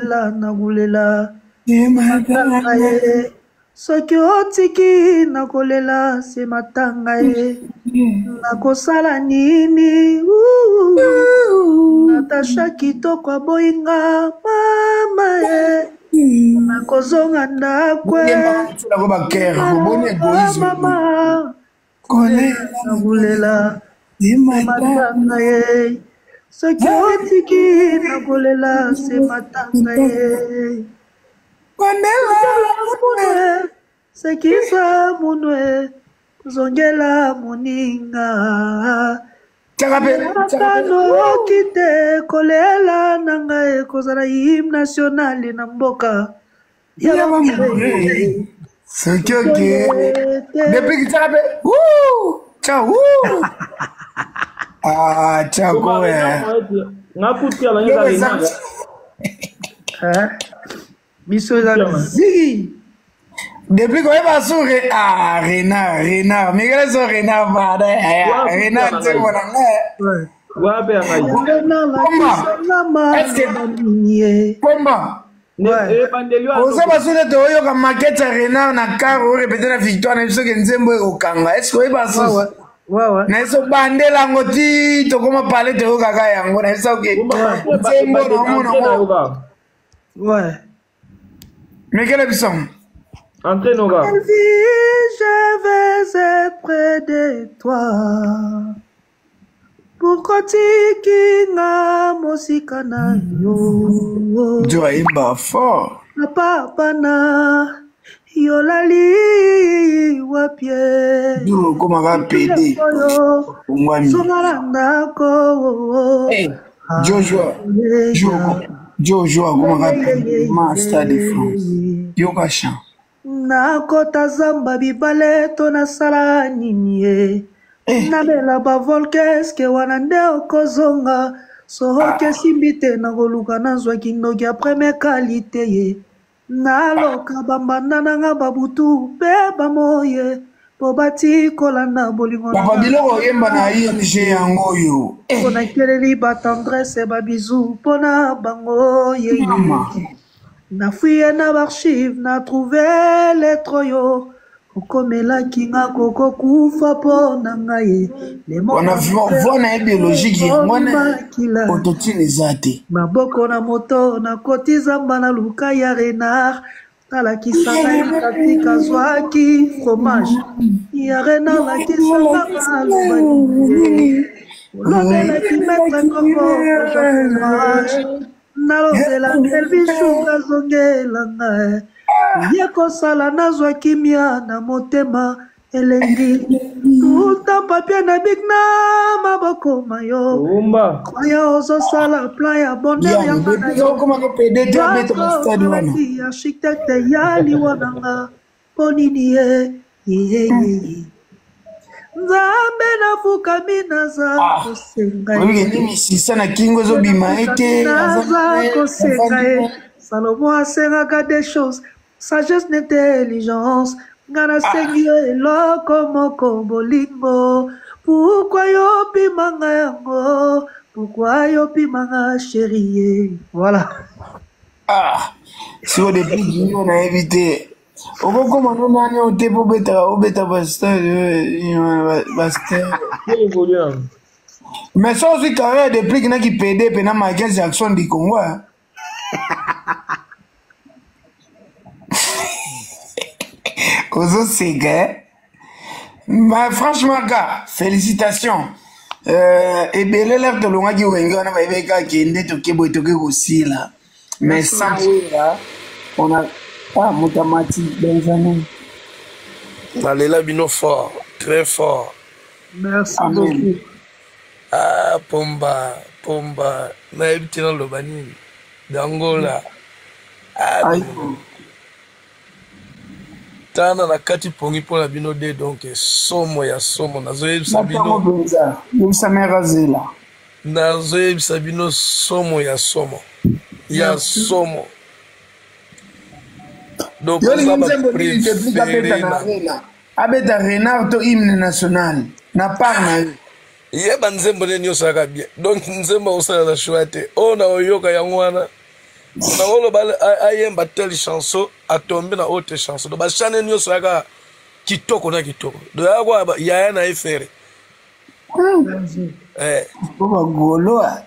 Kolela nakolela matanga ye. Soki otiki nakolela se matanga ye. Nakosala nini? Natasha kitoko aboyi nga mama ye. Nakozonga ndako mama. Kolela matanga ye. Soki otiki nakolela se matanga ye. Munwe sekisa munwe zongela moninga. Kanoki te kolela na ngai ekozala hymne nationale na mboka. Soki oke depuis kitaka mpe ciao. Ah, ciao. Nga kutu ya eza Biso eza zigi. Depuis koyeba su ah, renard renard mikele so renard pardon, renard nzembo na ngai. Wape ya ngai. Pomba, est-ce pomba oza basu nete oyoka makete ya renard na car orepete na victoire na biso ke nzembo ekokanga, est ce que oyeba susu na biso bandela yango ti tokoma pale toyokaka yango na biso ke nzembo na omona ngo? Ouais. Mekele biso. Entrez nos gars. Je vais être près de toi. Pourquoi tikinga mosika na yo? Jo ayemba fort. Na papa na yolali wapie. Jo okomaka pede. Ongwami. Songa na ndako. Joshua, Joshua akomaka pede ma Stade de France. Yoka chant. Nakota zamba bibale to nasala nini ye? Namela bavolkeske wana nde okozonga. Soki esimbi te, nakoluka nazwa kindoki ya première qualité ye. Naloka bambanda nanga babutu mpe bamoye mpo batikolanda bolingo. Papa, biloko oyemba na ING yango oyo. Mpo nakeleli batendresse babizu mpona bango ye. Nafuye na baarchive, na trouve lettre oyo okomelaki nga kokokufa mpo na ngai. Wana voi na ye biologique yango wana, autotune eza te. Maboko na moto, nakoti zamba, na luka ya renard, nalakisa ngai katika azwaki fromage ya renard. Lakisanga maloba nini olobelaki maître koko fromage. Nalobela Elvishu azongela ngai ye kosala, nazwa kimia na motema elengi. Tuta papier na bik na maboko mayo. Rumba. Oyo ozosala plan ya bonheur yanga na yo. Okomaka pede te, abeta bastade wana. Ozalaki architecte ya liwa nanga mpo nini ye ye ye? Nzambe, nafukami, naza kosenga ye. Oyebike nini, sisa na kingo ezobima ete. Naza kosenga ye. Salomo asengaka des choses, sagesse na intelligence. Nga nasengi yo eloko moko, bolingo. Pourquoi yo pimanga yango? Pourquoi yo pimanga, chéri ye? Voilà. Ah, siko depuis junior nayebi te okokoma no nani oyo te mpo obeta obeta bastade bastade. Évolué. Mais so ozwi carrière Deplick naki pd mpe na Michael Jackson du Congo, hein. Ozoseka, eh? Mais franchement gars, félicitations. Ebele lere tolongaki Wenge wana, bayebi kaka kende toke boye, toke kosila, mais sans Wera on a ah moto amati Benjamin. Nalela bino fort, très fort. Merci Amen. beaucoup. Ah, Pomba, Pomba, nayebi te naloba nini dangola. Ah, Aïe. Tana na kati pongi mpo na bino de, donc somo ya somo, nazoyebisa natango bino. Mpenza yebisa mare azela. Nazoyebisa bino, somo ya somo ya somo, donc yo oza olingi nzembo nini Deplick abeta bapréféré na na arena? Abeta renard to hymne national na part na yo? Yeba nzembo nde nyonso yaka bien, donc nzembo akosala na choix te oyo na oyoka yango wana. Nakoloba ayemba telle chanson, atombe na autre chanson. Donc bachane nyonso yaka kitoko na kitoko. Donc yaka kwa yaya na ye Ferre. Eh. Po ba golois.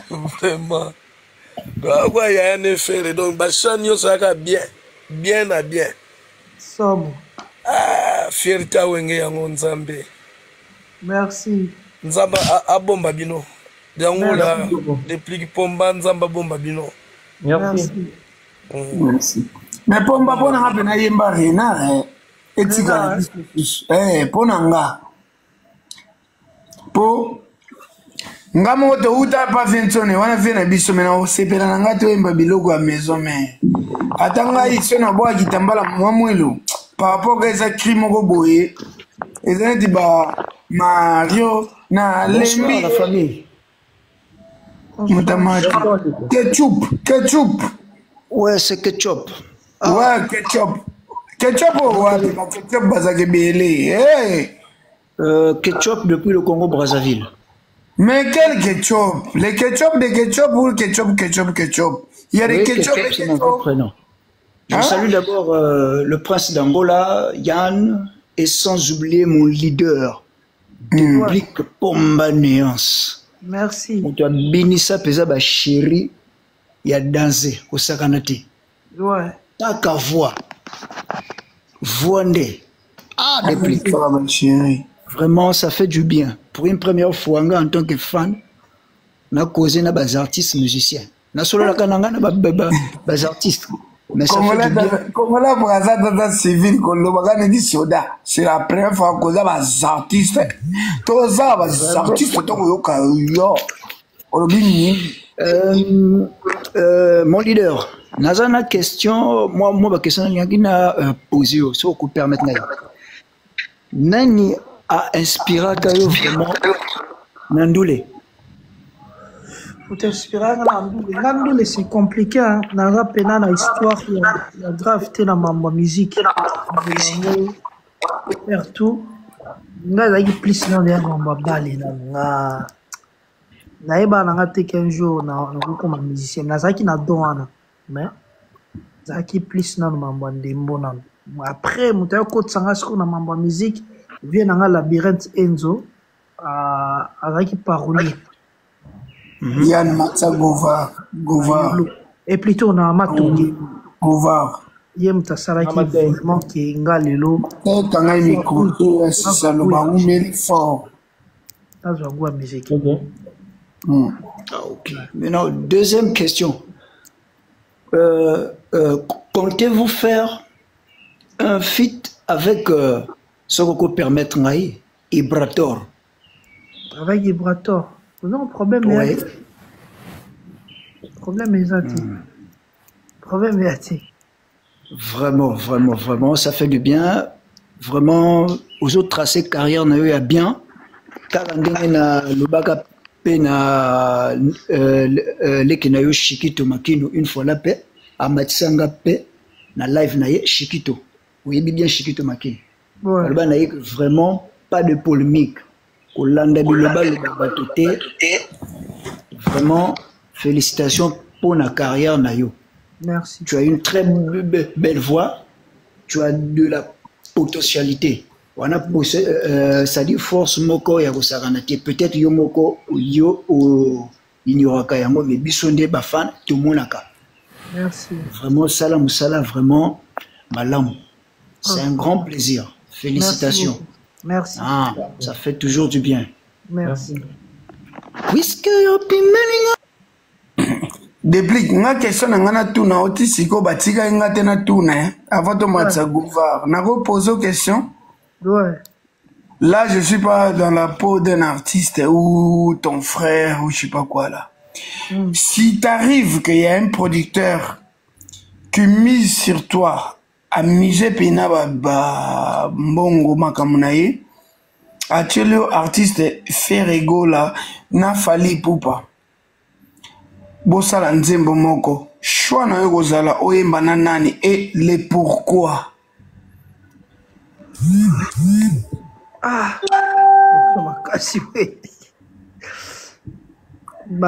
Vraiment. Donc kwa yaya na ye Ferre. Donc bachane nyonso yaka bien. Bien na bien. Somo. Ah, fierté awenge yango Nzambe. Merci. Nzambe abomba bino. Yango la depuis Pomba Nzambe abomba bino. Merci. Merci. Mais Pomba pona nga pena yemba renard eh. Etikala biso susu. Eh, pona nga. Po nga moko touta pa vinsone wana vie na biso me nakosepela na ngai toyemba biloko ya maison mare ata ngai so nabwaka kitambala mwa mwelo par rapport ka eza cri moko boye eza neti ba mario na lembi la famille motamati ketchup ketchup. Ouais, c'est ketchup. Ah. Ouais, ketchup ketchup oyo wapi? Ba ketchup bazalaka ebele, hey. Ketchup depuis le Congo Brazzaville. Mais quel ketchup? Les ketchup de ketchup ou le ketchup, ketchup, ketchup? Il y a des Oui, ketchup, ketchup, et c'est mon vrai ketchup. prénom. Je Hein? salue d'abord le prince d'Angola, Yann, et sans oublier mon leader, Déplick Pomba Néance. Merci. Moto abinisa mpenza ba chéri ya danse kosakana te. Kaka voix. Voix nde. Ah, Déplick. Ah, ma chérie. Vraiment, ça fait du bien. Pour une première fois, nga, en tant que fan, na causé na bas artistes musiciens. Na sololaka na nga na ba, ba, ba, bas artistes. Mais ça fait du bien. Congolais Brazza tata civil kolobaka neti soda. C'est la première fois koza ba artistes. Toza ba artistes tokoyoka yo. Olobi nini? Mon leader, naza na question, moi ba question nalingaki na poser yo, soki oko permettre na yo. Nani a inspiraka yo vraiment na ndule? Moto inspiraka na ndule, nga ndule c'est compliqué, hein. Naza pena na histoire ya grave te na mambo ya musique. Yango partout nga ezalaki plus nano ya mambo ya bale nano nga nayebaka na nga te qu'un jour nakokoma musicien. Nazalaki na don wana, mais ezalaki plus nano mambo ya ndembo nano. Après moto ayokotisa nga sikoyo na mambo ya musique, vie na nga Labyrinthe Enzo, azalaki parolier. Yann Matsa Gova, Gova. Et plutôt na Matongi. Gova. Ye moto asalaki vraiment ke nga lelo. Kanga micro, sisa loba umeli fort. Nazwa yango ya musique. Ok. Ah, ok. Maintenant, deuxième question. Comptez-vous faire un feat avec Sokoko permettre ngai, Ibrator? Avec Ibrator? Non, problème Ouais. est problème est ça. Problème est Vraiment, vraiment, vraiment, ça fait du bien. Vraiment, aux autres tracés carrière na yo ya bien. Kaka ndenge na lobaka pe na leki na yo Shikito Makino une fois la paix, amatisanga pe na live na ye Shikito. Oyebi bien Shikito Makino. Ouais. Aloba na ye que vraiment pas de polémique. Kolanda biloba loba bato te. Vraiment, félicitations pour la carrière na yo. Merci. Tu as une très belle voix, tu as de la potentialité. On a poussé, ça dit force moko ya kosakana te. Peut-être yo moko yo o ignoraka yango, mais biso nde ba fan tomonaka. Merci. Vraiment sala musala vraiment malamu. C'est un grand plaisir. Félicitations. Merci beaucoup. Merci. Ah, ça fait toujours du bien. Merci. Puisque yo pimelinga. Déplick, nga question na nga na tuna oti siko batika nga te na tuna, hein, avant de matsa Gouvar. Nako poser question. Ouais. Là, je suis pas dans la peau d'un artiste ou ton frère ou je sais pas quoi là. Si t'arrives qu'il y a un producteur qui mise sur toi, a misé pena ba, ba mbongo makambo na ye, atieli yo artiste Ferre Gola na Fally Ipupa. Bosala nzembo moko, choix na yo kozala oyemba na nani et le pourquoi. Ah, makasi we.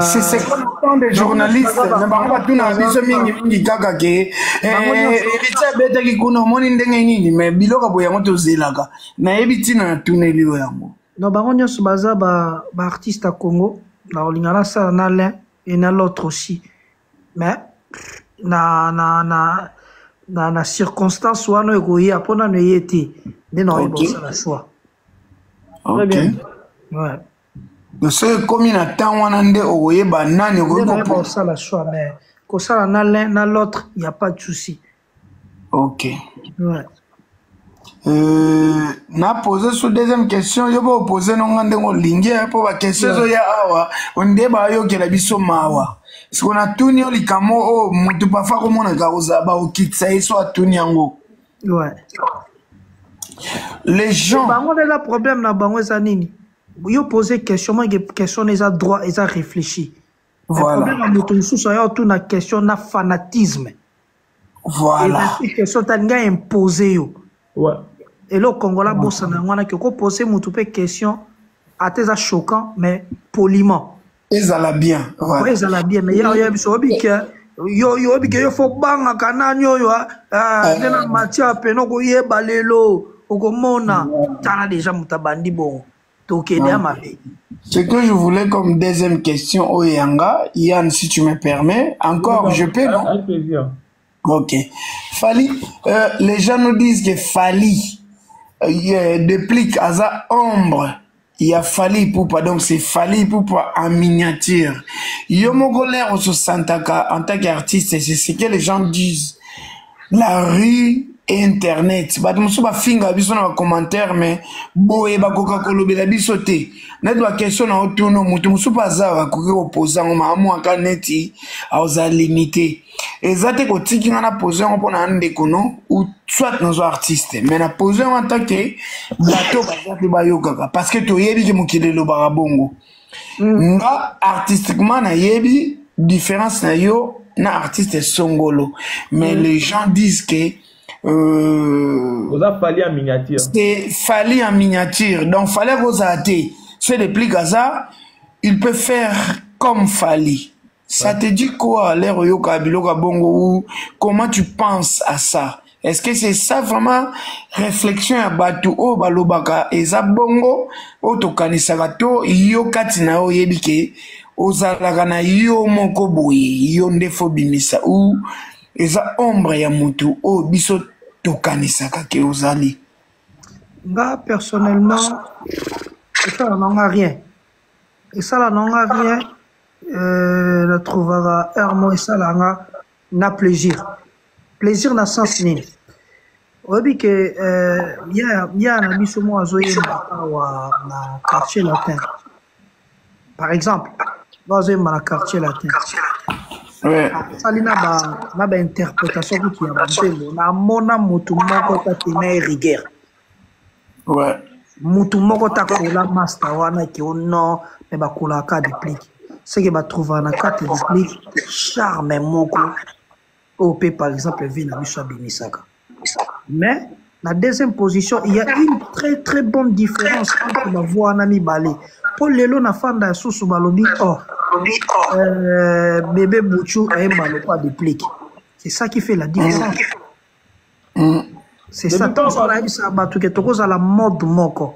C'est ce qu'on entend des journalistes. Na bango batuna biso mingi mingi kaka ke héritier abetaki kuna, omoni ndenge nini, mais biloko boye yango tozelaka. Nayebi ntina natuneli yo yango. Non, bango nyonso baza baartiste ya Congo. Na kolinga nasala na l'un et na l'autre aussi, mais na circonstance wana ekoya mpo nano eye te nde na oyeba kosala choix. Très bien. Ouais. Soki ekomi na temps wana nde okoyeba nani okoki kosala choix, mais kosala na l'un na l'autre, y a pas de souci. Ok. Ouais. Na pose su deuxième question. Yo mpo opose nonga ndenge olingi, mpo baquestion ezoya awa nde bayokela biso mawa. Siko natuni yo likambo oyo motu parfois komonaka kozala baokitisa ye so atuni yango. Les gens Bango nde eza problème na bango. Eza nini? Yo pose question moke, question eza droit, eza réfléchi. Problème ya moto mosusu aya otuna question na fanatisme. Question talinga impose yo. Eloko Kongola bosana yango wana ke okopose motu mpe question ata eza choquant, mais poliment. Ezala bien. Ezala bien, mais ya oyebi biso, oyebi ke yo oyebi ke yo fo bangaka nani oyo nde na matière pene okoyeba lelo okomona. Tala déjà moto abandi bongo, tokende ya mabe. Ce que je voulais comme deuxième question au Yanga, Yann, si tu me permets, encore, je peux, non? Avec plaisir. Ok. Fally, les gens nous disent que Fally, Deplick, aza ombre, il y a Fally Ipupa, donc c'est Fally Ipupa en miniature. Yo moko l'air osantaka en tant qu'artiste, c'est ce que les gens disent. La rue et internet. Bato mosusu bafinga biso na bacommentaire, mais boye bakoka kolobela biso te. Neti baquestion na otuna, moto mosusu mpe aza bakoki kopoza yango maamwaka neti aoza limité. Eza te kotiki nga na pose yango mpona ndeko no ou soit nazo artiste, mais na pose yango en tant que bato baza mpe bayokaka, parce que toyebi ke mokili elobaka bongo. Nga artistiquement nayebi différence na yo na artiste songolo, mais les gens disent que oza Fally en miniature. C'est Fally en miniature, donc Fally akozala te. C'est Deplick aza, il peut faire comme Fally. Ça te dit quoi, l'air oyoka biloko bongo, ou comment tu penses à ça? Est-ce que c'est ça vraiment réflexion ya bato oyo balobaka eza bongo oyo tokanisaka, to yo kati na yo oyebi ke ozalaka na yo moko boye, yo nde fo bimisa, ou eza ombre ya motu oyo biso tokanisaka ke ozali? Nga personnellement, esala nanga rien, esala nanga rien. Natrouvaka heure moko esalanga na plaisir. Plaisir na sens nini? Oyebi ke ya na biso moko azoyemba awa na Quartier Latin, par exemple, bo azoyemba na Quartier Latin, asali na bainterprétation kutu ya banzembo. Namona motu moko ta na ye rigueur. Mutu moko takola master wana ke o non, me bakolaka Deplick seke batrouvaka na kati Deplick charme moko oyo mpe par exemple vie na biso abimisaka. Mais na deuxième position, il y a une très très bonne différence entre bavoix wana mibale, mpo lelo na fanda ya susu balobi oh, bébé Buchu ayemba lokwa Deplick. C'est ça qui fait la différence. C'est ça. Ntango nayebisaka bato ke tokozala mode moko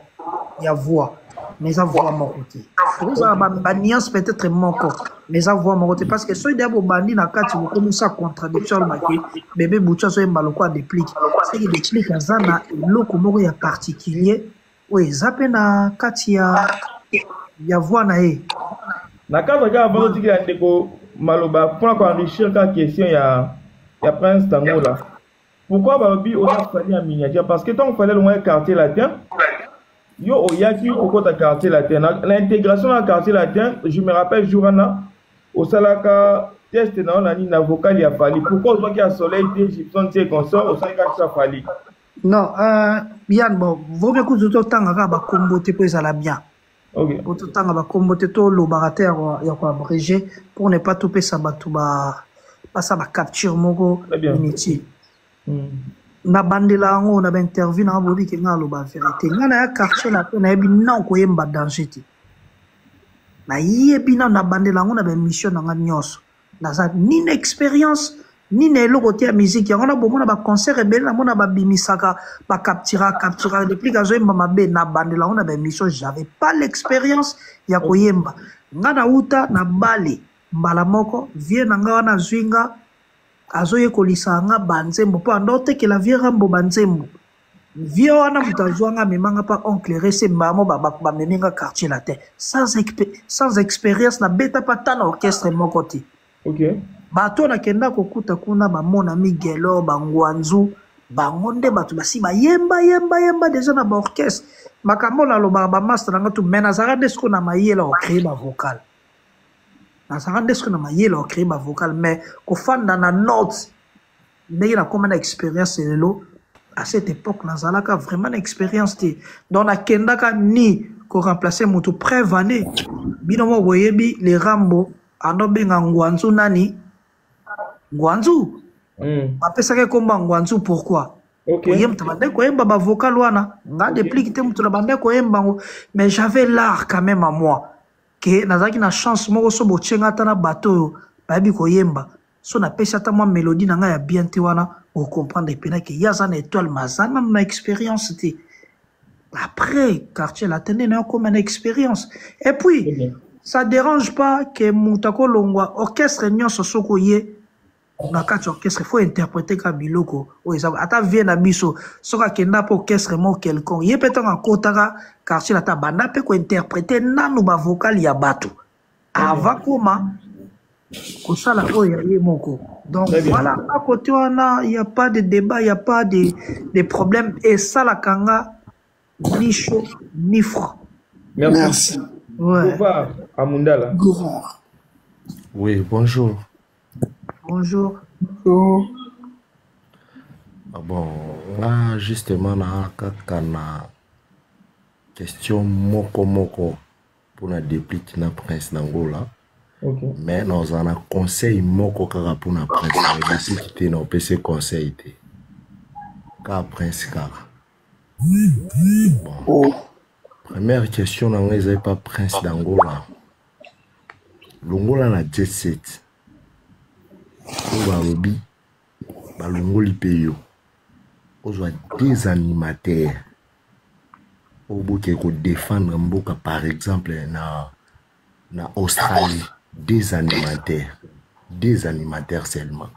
ya voix, mais eza voix moko te. Tokozala banuance peut-être moko, mais eza voix moko te, parce que soki deya bobandi na kati bokomisa contradiction, alobaki bébé Butu azoyemba lokwa Deplick, seki Deplick aza na eloko moko ya particulier oyo eza mpe na kati ya voix na ye. Na cadre kaka avant totikela ndeko maloba mpona koenrichir kaka question ya Prince Tangola, pourquoi balobi oza Fally ya miniature? Parce que ntango Fally alongwaki Quartier Latin, yo oyaki kokota Quartier Latin. Na intégration na Quartier Latin, je me rappelle jour wana osalaka test na yo na nini, na vocal ya Fally. Pourquoi ozwaki ya Soleil te, Gibson te, consort, osalaki kaka ya Fally? Non, Yann, bon, vaut mieux kutu totanga kaka bakombo te mpo ezala bien. Po totanga bakombo te, tolobaka te ya koabrégé pour ne pas topesa bato basala bacapture moko inutile. Nabandela yango na bainterview nanga, boyebi ke nga aloba vérité. Nga na ya Quartier Latin, nayebi na koyemba danger te. Nayebi nanu, nabandela yango na ba emission na nga nyonso. Naza ni na experience ni na eloko te ya musique. Yango na bomona ba concert ebele namona babimisaka, ba captura captura Deplick azoyemba mabe. Nabandela yango na ba emission, j'avais pas l'experience ya koyemba. Nga nauta na bale mbala moko, vieux na nga wana azwi nga, azoyekolisa nga ba nzembo po ando otekela vieux Rambo ba nzembo. Vieux wana moto azwa nga, amema nga pa oncle Rese, mbamo bamemi nga quartier latin sans expérience, na beta pa ta na orchestre moko te. Bato nakenda kokuta kuna bamona Miguelo, bangwanzu, bango nde bato basi bayemba yemba yemba deja na ba orchestre. Makambo nalobaka ba master na nga tu, mais nazalaka nde sikoyo na mayele ya kocréer ba vocal. Nazalaka nde sikoyo na mayele ya kocréer ba vocal, mais kofanda na note ndenge nakoma na expérience lelo, à cette époque nazalaka vraiment na expérience te. Donc nakendaka ni koremplacer moto. Preuve année bino mo boyebi le Rambo andobenga Ngwanzu nani Ngwanzu. Bapesaki kombo ya Ngwanzu pourquoi? Oye moto bande koyemba bavocal wana, nga Deplick te moto na bande koyemba yango, mais j'avais l'art quand même à moi, ke nazalaki na chance moko. So botienga ata na bato oyo bayebi koyemba, so napesi ata mwa mélodie na ngai ya bien te wana, ocomprendre epena ke ye aza na étoile, mais aza nanu na expérience te. Après quartier latin nde nayo koma na expérience. Et puis ça dérange pas ke moto akolongwa orchestre nyonso. Soki oye na kati ya orchestre, faut interpréter ka biloko oyo eza. Ata vie na biso, soki akenda mpe orchestre moko quelconque, ye mpe ntango akotaka quartier latin, banda mpe kointerpréter nanu bavocal ya bato avant koma kosala oyo ya ye moko. Donc voilà, à côté wana y a pas de débat, y a pas de problème. Esalaka nga ni chaud ni froid. Merci. Merci. Ouais. Gouvard Amundala. Gouvard. Oui, bonjour. Bonjour. Bonjour. Ah bon, là, justement, na kaka na question moko moko mpona Deplick na Prince d'Angola. Mais naza na conseil moko kaka mpona Prince, na Deplick te, na opesi conseil te, kaka Prince kaka. Bon. Oh. Première question na ngai ezali pa Prince d'Angola. Longola na jet set oyo balobi balongoli mpe yo, ozwa des animateurs oyo boke kodéfendre mboka, par exemple na Australie, des animateurs, des animateurs seulement.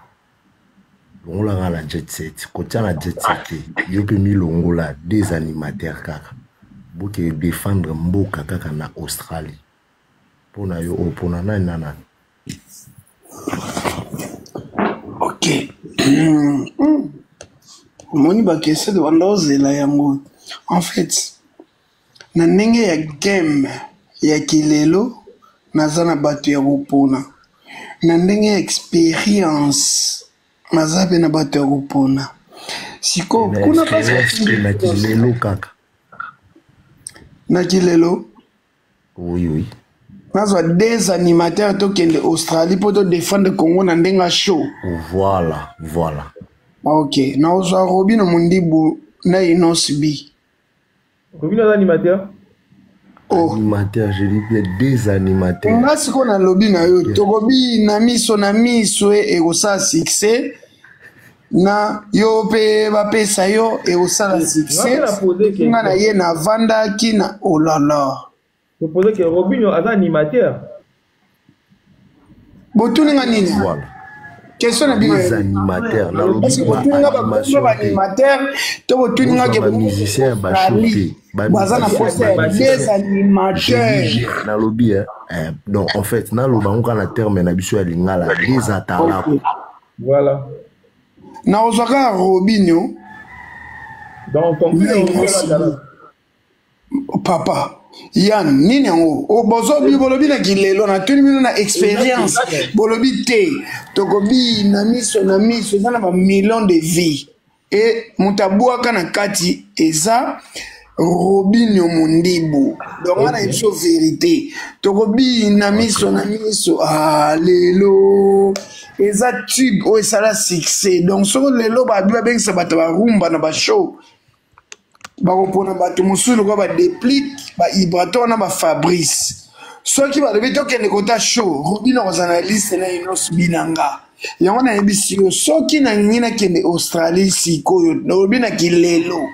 Longolaka na jet set, kotia na jet set te, yo mpe milongola, des animateurs kaka, boke défendre mboka kaka na Australie. Mpona yo oyo, mpona nani na nani? Ok, omoni baquestion banda ozela yango. En fait, na ndenge ya game ya kilelo, naza na bato ya kopona. Na ndenge ya expérience, naza mpe na bato ya kopona. Sikoyo na kuna expérience mpe na kilelo kaka. Na kilelo. Oui. Nazwa des animateurs, tokende Australie mpo todéfendre Congo na ndenge ya show? Voilà. Ok, nazwa Robino Mondibu na Inos B. Robino aza animateur? Oh. Animateur, je dis bien des animateurs. Nga sikoyo nalobi na yo, tokobi na miso na miso e ekosala succès na yo mpe bapesa yo, ekosala succès. Nga na ye navandaki na olala. Topose ke Robino aza animateur. Botuni nga nini? Voilà. Question na bino. Des animateurs, nalobi. Botuni nga bakomba baanimateur to botuni nga ke bamusicien bashow te? Baza na posa ya des animateurs. Nalobi, donc en fait naloba ngo kaka na terme na biso ya lingala, des atalako. Voilà. Nakozwa kaka Robino. Donc papa Yan, nini yango bozobi? Bolobi na kilelo, natuni bino na expérience, bolobi te tokobi na miso na miso, eza na bamillion de vie e moto abwaka na kati eza Robinio Mondibu. Donc wana biso vérité, tokobi na miso na miso. Ah, lelo eza tube oyo esala succès. Donc soki lelo babi babengisa bato barumba na bashow, bakopona bato mosusu lokola baDeplick, baibrato wana, bafabrice. Soki balobi tokende kota show, Robino akozala na liste na Innoss'B na nga. Yango nayebisi yo, soki nalingi nakende Australie sikoyo, nalobi na kilelo.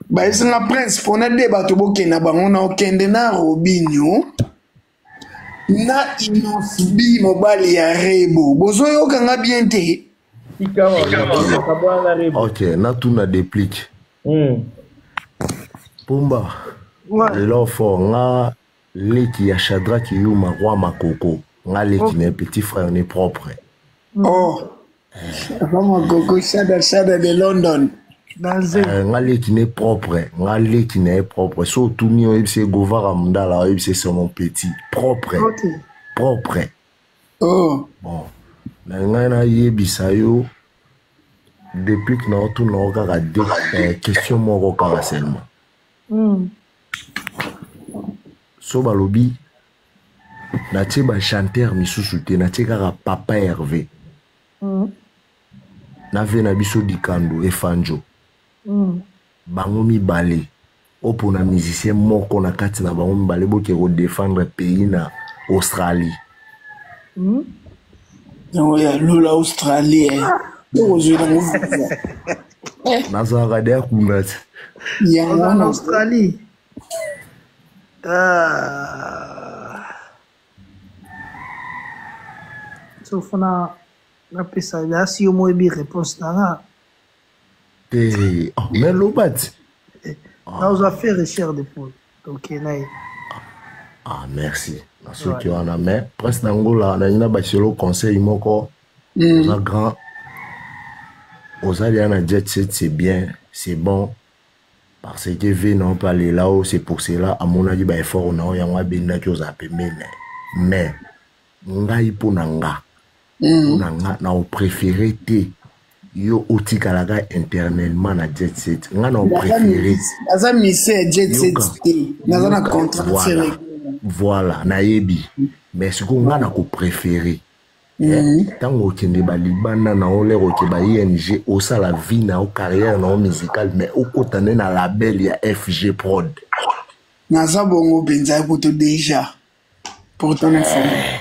Bayebisi nga Prince, pona de bato bokende na bango, na okende na Robinho na Innoss'B mobali ya Rebo. Bozoyoka nga bien te? Ok, natuna déplique. Pumba. Ouais. Lelo fort nga leki ya Shadrack Yuma roi Makoko. Nga leki Ok. na petit frère ne propre. Oh, roi Makoko, Shada Shada de London. Danze. Nga leki ne propre, nga leki na ye propre. So otuni oyebisi ye Govara Mundala, oyebisi ye c'est mon petit propre. Ok. Propre. Oh. Bon, na ngai nayebisa yo depuis que naotuna yo kaka deux question moko kaka seulement. So balobi natie ba chanteur misusu te, natie kaka papa Hervé. Na ve na biso Dikando Efanjo. Bango mibale opona musicien moko na kati na bango mibale boke ko défendre pays na Australie. Yango ya lola Australie. Okozwi nango visa. Nazalaka deya kuna te. Yango Oza na wana. Australie. Ah. So fona napesa asi yo moyebi réponse na nga. Te, oh, mais loba ti. Nazwa faire chair de poule. Donc na ye. Ah, merci. Na soki wana mais Prince d'Angola na nina bakiselo conseil moko. Oza grand. Oza bien na jet set, c'est bien, c'est bon. Parce que V non pas aller là-haut, c'est pour cela à mon avis ba effort na yango abendaki oza pembeni. Mais ngai mpo na nga. Mpo na nga na préféré te yo otikalaka internellement na jet set. Nga na préféré. Naza mise ya jet set te. Naza na contrat Voilà. Voilà, nayebi. Mais sikoyo nga na ko préféré. Ntango okende balibanda na yo lere oke ba ING osala vie na yo carrière na yo musicale mais okota nde na label ya FG Prod. Naza bongo mpenza kutu déjà pour ton information.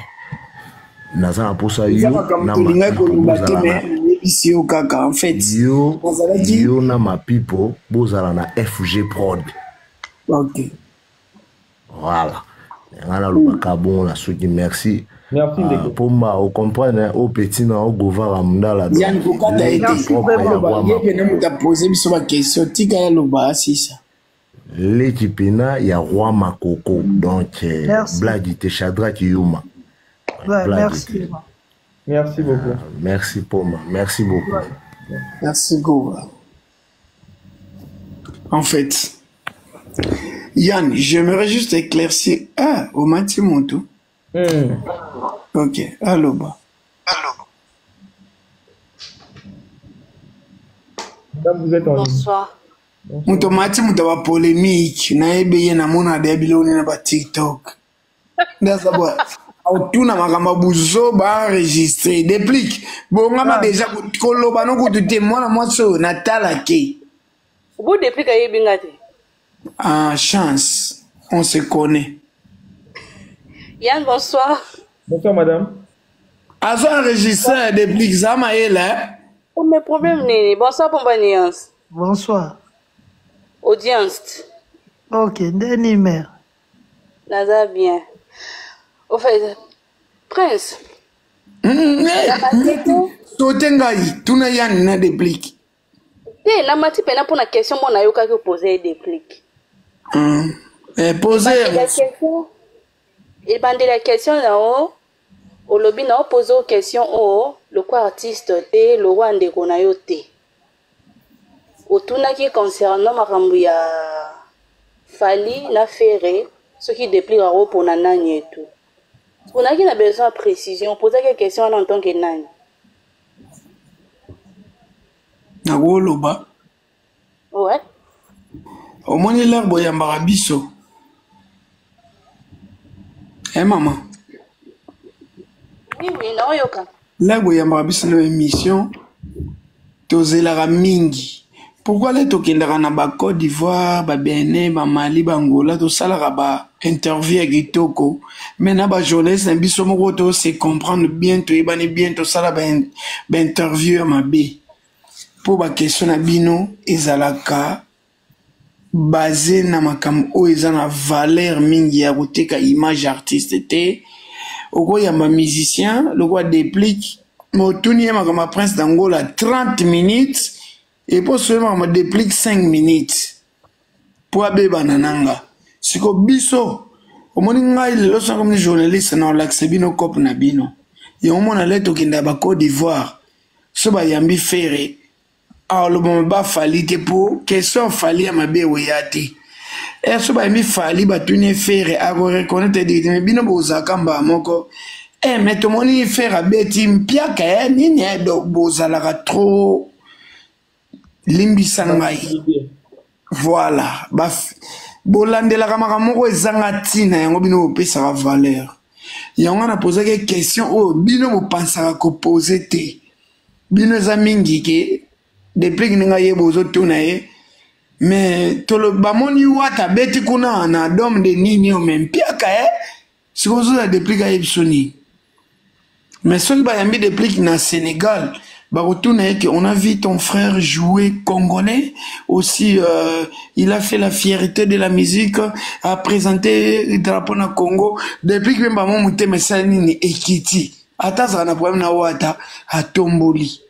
Naza na posa Eza yo makambo na tolingaki Mapipo koloba te bozala mais na nayebisi yo kaka en fait. yo Nazalaki yo na Mapipo bozala na FG Prod. Ok. Voilà. Nga nalobaka bongo na soki merci. Merci ndeko. Pomba o comprendre o petit na o Govara Mundala. Yann kokata ye te. Merci vraiment. Ye pene moto apose biso ba question tika ya loba asisa. Leki pena ya roi Makoko donc Merci. blague te Shadrack Yuma. Ouais, Blague merci. te. Merci beaucoup. Merci Pomba, merci beaucoup. Ouais. Merci Gova. En fait, Yann, j'aimerais juste éclaircir. Ah, au Mati Montou. Ok, allô, bah. Madame, vous êtes en ligne. Bonsoir. Moto mati moto ba polémique nayebi ye namona deya biloko nini na ba TikTok. Ndaza bwa otuna makambo ya buzoba enregistré déplique bongama déjà koloba nokutu te mwana mwasi oyo natala te. Vous déplique ayebi nga te. Ah, chance, on se connaît. Yann, bonsoir. Bonsoir madame. Azo enregistré déplique za mayele. Oh, mais problème nini? Bonsoir Pomba Nuance. Bonsoir. Audience. Ok, ndeni mère. Naza bien. Au fait, Prince. Sote ngai tuna Yann na déplique. Te na mati pena mpona question mpo nayokaki opose déplique. Pose. Ebandeli ya question na yo olobi na opose o question oyo lokwa artiste te lokwa ndeko na yo te. Otunaki concernant makambo ya Fally na Ferre soki déplique akopona nani etu. Onaki na besoin ya précision, opozaki question wana en tant que nani? Nakoloba. Ouais. Omoni l'air boyambaka biso. Eh maman. Oui, oui, naoyoka. L'air boyambaka biso na émission tozelaka mingi. Pourquoi le tokendaka na ba Côte d'Ivoire, ba Benin, ba Mali, ba Angola, tosalaka ba interview ya kitoko, mais na ba journaliste na biso moko to se comprendre bien, toyebani bien, tosala ba, ba interview ya mabe. Po ba question na bino ezalaka base na makambo oyo eza na valeur mingi ya koteka image artiste te. Okoyamba musicien lokola Deplick, mais otuni ye makambo ya Prince d'Angola 30 minutes, epo soki makambo Deplick 5 minutes po abebana na nga. Siko biso omoni ngai lelo soki nakomi journaliste na olakisa bino cope na bino yango mona le tokenda ba Côte d'Ivoire so bayambi Ferre aloba mabe Fally te po question Fally ya mabe oya te. So bayambi Fally batuni Ferre ako reconnaître direct, mais bino bozalaka mbala moko mais tomoni Ferre abeti mpiaka ya nini donc bozalaka trop limbisa ngai. Voilà, bolandelaka makambo moko ezanga ntina, yango bino bopesaka valeur. Yango wana pozaki question oyo bino bopansaka kopose te. Bino eza mingi ke depuis ndenge ayeba ozotuna ye, mais tolo bamoni wata beti kuna na dome de nini oyo, mais mpiaka sikoyo ozoza Deplick ayebi biso nini. Mais soki bayambi Deplick na Sénégal, bakotuna ye ke on a vu ton frère jouer congolais aussi, il a fait la fierté de la musique, a présenté drapeau na Congo. Deplick mpe bamo motema esali nini, ekiti, ata azala na problème na wata atomboli.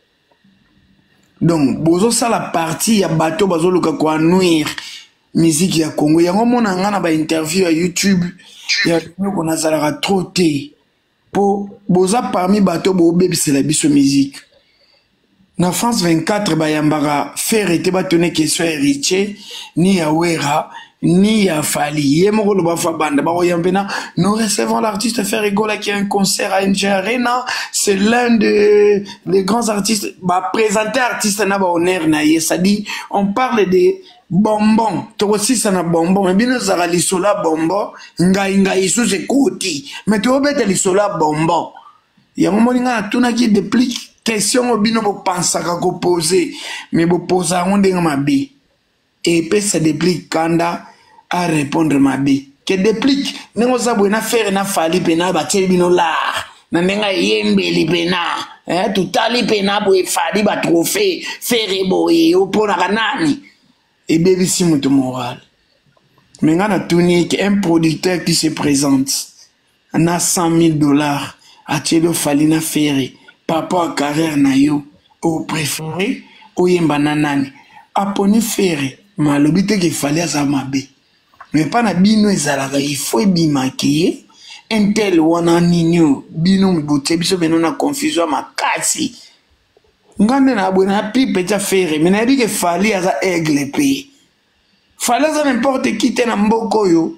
Donc bozosala partie ya bato bazoluka koanuire musique ya Congo. Yango mona nga na bainterview ya YouTube ya biloko nazalaka trop te, po boza parmi bato bobebisela biso musique. Na France 24 bayambaka Ferre te, batune question ya Héritier ni ya Wera ni ya Fally. Ye moko loba fa banda bakoyamba na nous recevons l'artiste Ferre Gola qui a un concert à NG Arena, c'est l'un des grands artistes. Ba présenter artiste na ba honneur na ye, c'est-à-dire on parle de bonbon, tokosisa na bonbon, mais bino ezalaka lisolo ya bonbon, ngai ngai lisusu ekoti, mais tobeta lisolo ya bonbon. Yango moni ngai natunaki Deplick question oyo bino bopansaka kopose, mais boposa yango ndenge mabe, epesa Deplick kanda a répondre mabe. Ke Deplick ndenge oza boye na Ferre na Fally mpe na batieli bino lar na ndenge ayembeli mpena totali mpena boye Fally batrophée, Ferre boye oponaka nani, ebebisi moto moral. Mais ngai natuni ke un producteur qui se présente na 100 000 $ atieli yo Fally na Ferre, par rapport à carrière na yo, opréféré oyemba na nani? Aponi Ferre, ma alobi te ke Fally aza mabe. Mais mpa na bino ezalaka ifo ebimaki ye intel wana nini oyo bino botie biso bino na confusion ya makasi. Nga nde na boye na pipe tia Ferre, mais nayebi ke Fally aza aigle mpe Fally aza n'importe qui te na mboka oyo.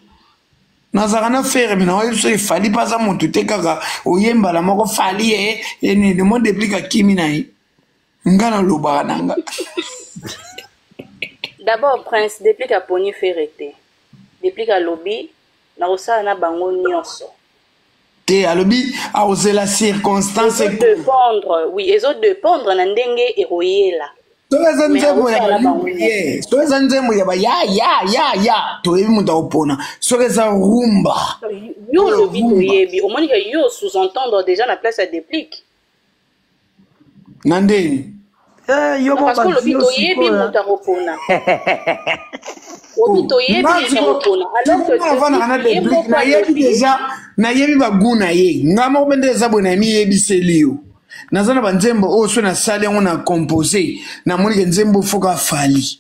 Nazalaka na Ferre, mais naoyebi soki Fally mpe aza motu te, kaka oyembala moko Fally ye enini mo Deplick akimi na ye. Nga nalobaka na nga. D'abord Prince, Deplick aponi Ferre te. Deplick alobi nakosala na bango nyonso. Te, alobi akozela circonstance. Ezodépendre, oui, ezodépendre na ndenge ekoyela. Soki eza nzembo ya ye, soki eza nzembo ya ba ya ya ya ya, toyebi moto akopona. Soki eza rumba. Yo olobi toyebi, omoni ke yo sous-entendre déjà na place ya Deplick. Na ndeni? Yo parce que olobi toyebi moto akopona, obi toyebi moto akopona, alors que avandaka na Deplick, nayebi déjà, nayebi bagu na ye. Nga moko mpe nde eza boye, nayemiyebiseli yo, naza na banzembo oyo so nasali yango na compose, namoni ke nzembo foka Fally.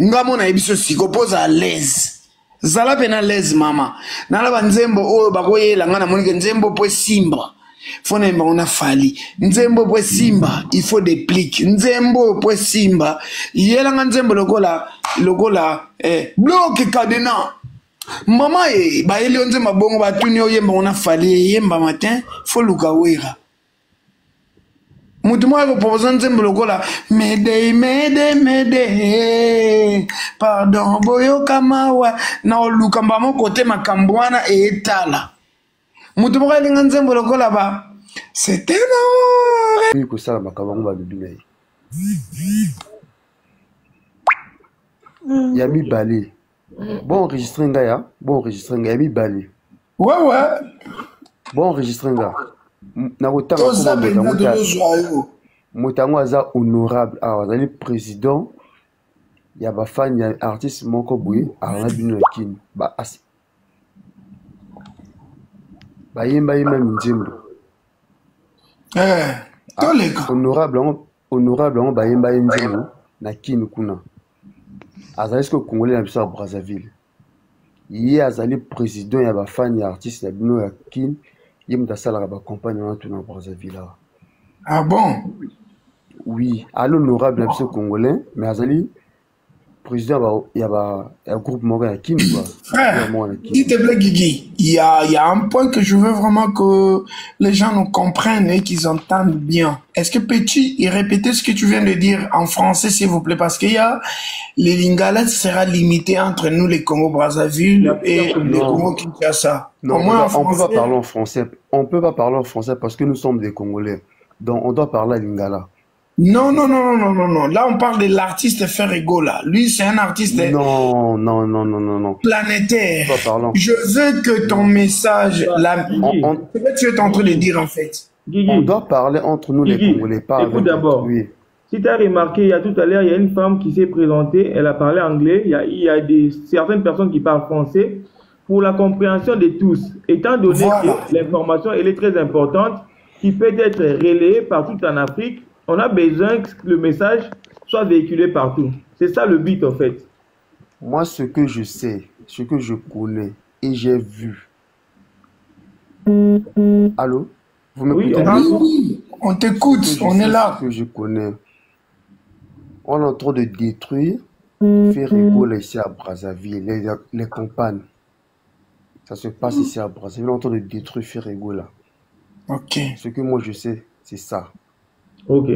Nga mo nayebi so siko mpo oza à l'aise, zala mpe na l'aise mama. Nala banzembo oyo bakoyela nga, namoni ke nzembo mpo esimba fo nayemba ngo na Fally, nzembo mpo esimba il faut Deplick, nzembo oyo mpo esimba yelanga nzembo lokola lokola bloke cadenas mama e bayeli yo nzembo bongo, batuni oyemba ngo na Fally, eyemba matin fo luka Wera. Moto moko akopropose nzembo lokola mayday mayday mayday pardon boyoka mawa na oluka mbamo kote makambo wana eyetala. Moto moko alinga nzembo lokola ba c'était na kosala makambo yango balobi na ye. Ya mibale. Bon enregistré nga ya, bon enregistré nga ya mibale. Ouais ouais. Bon enregistré nga. Nakotanga Toza penza tozozwa yo. Moto yango aza honorable awa, azali président ya bafani ya artiste moko boye alanda bino na Kin. Ba as... bayemba yemba minzembo. Eh, toleka. Ah, honorable yango honorable yango bayemba ye nzembo na Kin kuna. Azali sikoyo congolais na biso ya Brazzaville. Ye azali président ya bafani ya artiste na bino ya Kin. Ye moto asalaka bacampagne wana tuna Brazzaville awa. Ah bon? Oui, ali honorable na biso congolais, mais azali président ya ba ya groupe moko ya Kin quoi. Frère, s'il te plaît Guigui, il y a un point que je veux vraiment que les gens nous comprennent et qu'ils entendent bien. Est-ce que peux-tu y répéter ce que tu viens de dire en français s'il vous plaît, parce qu'il y a les Lingala sera limité entre nous les Congo Brazzaville et les Congo Kinshasa. Non, on peut pas parler en français. On peut pas parler en français parce que nous sommes des Congolais. Donc on doit parler à Lingala. Non, non, non, non, non, non. Là, on parle de l'artiste Ferre Gola. Lui, c'est un artiste. Non, non, non, non, non, non. Planétaire. Je veux que ton message, la... ce que tu es en train de dire, en fait. Guigui. On doit parler entre nous, Guigui, les Congolais. Pas écoute d'abord. Oui. Si tu as remarqué, il y a tout à l'heure, il y a une femme qui s'est présentée, elle a parlé anglais, il y a certaines personnes qui parlent français. Pour la compréhension de tous, étant donné voilà. que l'information, elle est très importante, qui peut être relayée partout en Afrique, on a besoin que le message soit véhiculé partout. C'est ça le but, en fait. Moi, ce que je sais, ce que je connais et j'ai vu. Allô? Vous m'écoutez? Oui, oui, on t'écoute, on est là. Ce que je connais. On est en train de détruire Ferre Gola ici à Brazzaville, les campagnes. Ça se passe ici à Brazzaville, on est en train de détruire Ferre Gola. Ok. Ce que moi je sais, c'est ça. Ok.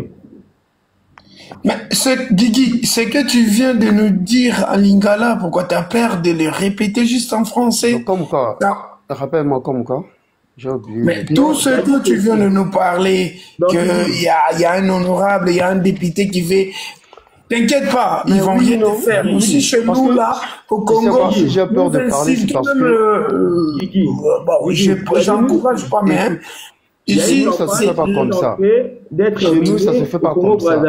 Mais Guigui, ce que tu viens de nous dire à Lingala, pourquoi tu as peur de le répéter juste en français? Donc, comme quoi? Rappelle-moi comme quoi? J'ai oublié. Mais tout ce que tu viens de nous parler, qu'il y a un honorable, il y a un député qui veut... T'inquiète pas, ils vont rien te faire. Ici, chez nous, là, au Congo, j'ai peur de parler, c'est parce que... Bon, j'encourage pas, mais... Ici, ça se fait pas comme ça. Chez nous, ça se fait pas comme ça.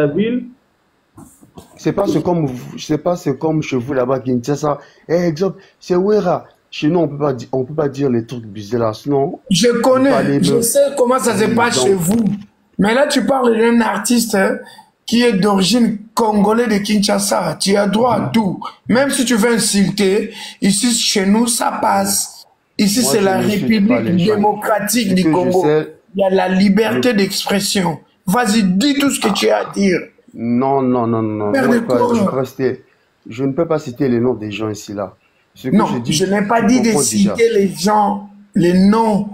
C'est pas ce comme, c'est pas ce comme chez vous là-bas, Kinshasa. Eh, exemple, c'est Wera. Chez nous, on peut pas dire les trucs bizarres là, sinon. Je connais, je sais comment ça se passe chez vous. Mais là, tu parles d'un artiste qui est d'origine congolaise de Kinshasa. Tu as droit à tout. Même si tu veux insulter, ici, chez nous, ça passe. Ici, c'est la République démocratique du Congo. Il y a la liberté d'expression. Vas-y, dis tout ce que tu as à dire. Non, non, non, non. Moi, je ne peux pas citer les noms des gens ici, là. Ce que non, je dis, je n'ai pas dit de citer les gens, les noms.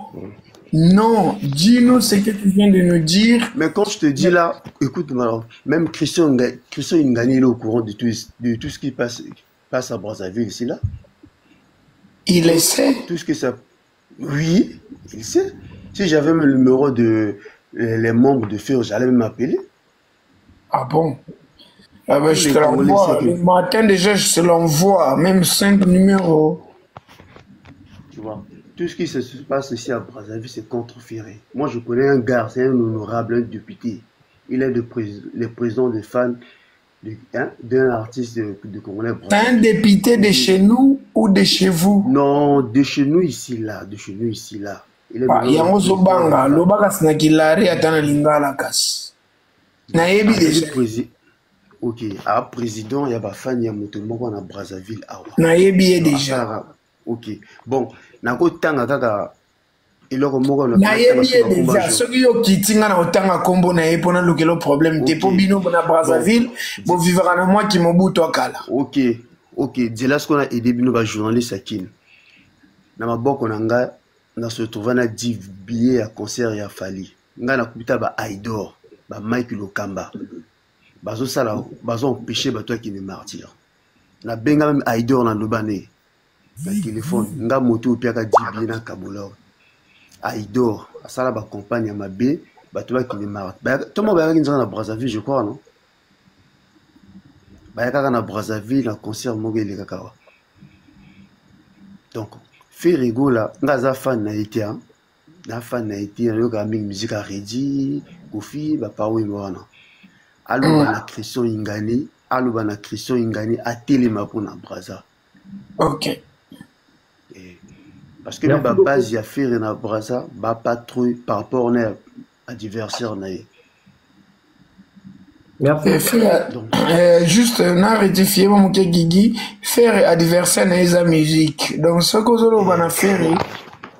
Non, dis-nous ce que tu viens de nous dire. Mais quand je te dis là, écoute, alors, même Christian Ngani, il est au courant de tout ce qui passe à Brazzaville ici, là. Il le sait. Tout ce que ça... Oui, il sait. Si j'avais le numéro de les membres de Ferre, j'allais même m'appeler. Ah bon? Ah ben, je te l'envoie. Le matin déjà, je te l'envoie. Même 5 numéros. Tu vois, tout ce qui se passe ici à Brazzaville, c'est contre Ferre. Moi, je connais un gars, c'est un honorable, un député. Il est le président des fans d'un artiste de Congolais. C'est un député de chez nous ou de chez vous? Non, de chez nous ici, là. De chez nous ici, là. Yango zobanga, lobaka sinakilari atana lingala kasi. Nayebi déjà. Ok, a président ya bafani ya moto moko na Brazzaville awa. Nayebi ye déjà. Ok. Bon, nakotanga kaka eloko moko na nayebi ye déjà. Soki yo kiti nga na otanga kombo na ye pona lukelo problème te po bino na Brazzaville, bo vivra na moi ki mobutu akala. Ok. Ok, dila ce qu'on a aidé bino ba journaliste à Kin. Na maboko na nga na se retrouve na 10 billets à concert ya Fally. Nga na kuta ba Aidor, ba Mike Lokamba. Bazo sala, bazo empêcher bato qui ne martyr. Na benga même Aidor na lobane. Na téléphone, nga moto piaka 10 billets na Kabola. Aidor, asala ba campagne ya mabe, bato qui ne martyr. Ba Thomas ba ngi na Brazzaville, je crois, non? Baya kaka na Brazzaville na concert moko elekaka awa. Donc Ferre Gola nga aza fan na ye te hein. Na fan na ye te, nayokaka mingi musique ya Reddy, Koffi, ba Papa Wemba wana. Aloba na Christian Ingani, aloba na Christian Ingani atelema mpo na Brazza. Ok. Eh, parce que ba base ya Ferre na Brazza ba patrouille par rapport na adversaire na ye. Merci. Eh, frère, eh, juste na rectifier mo moke Guigui, Ferre adversaire na eza musique. Donc soki ozoloba na Ferre,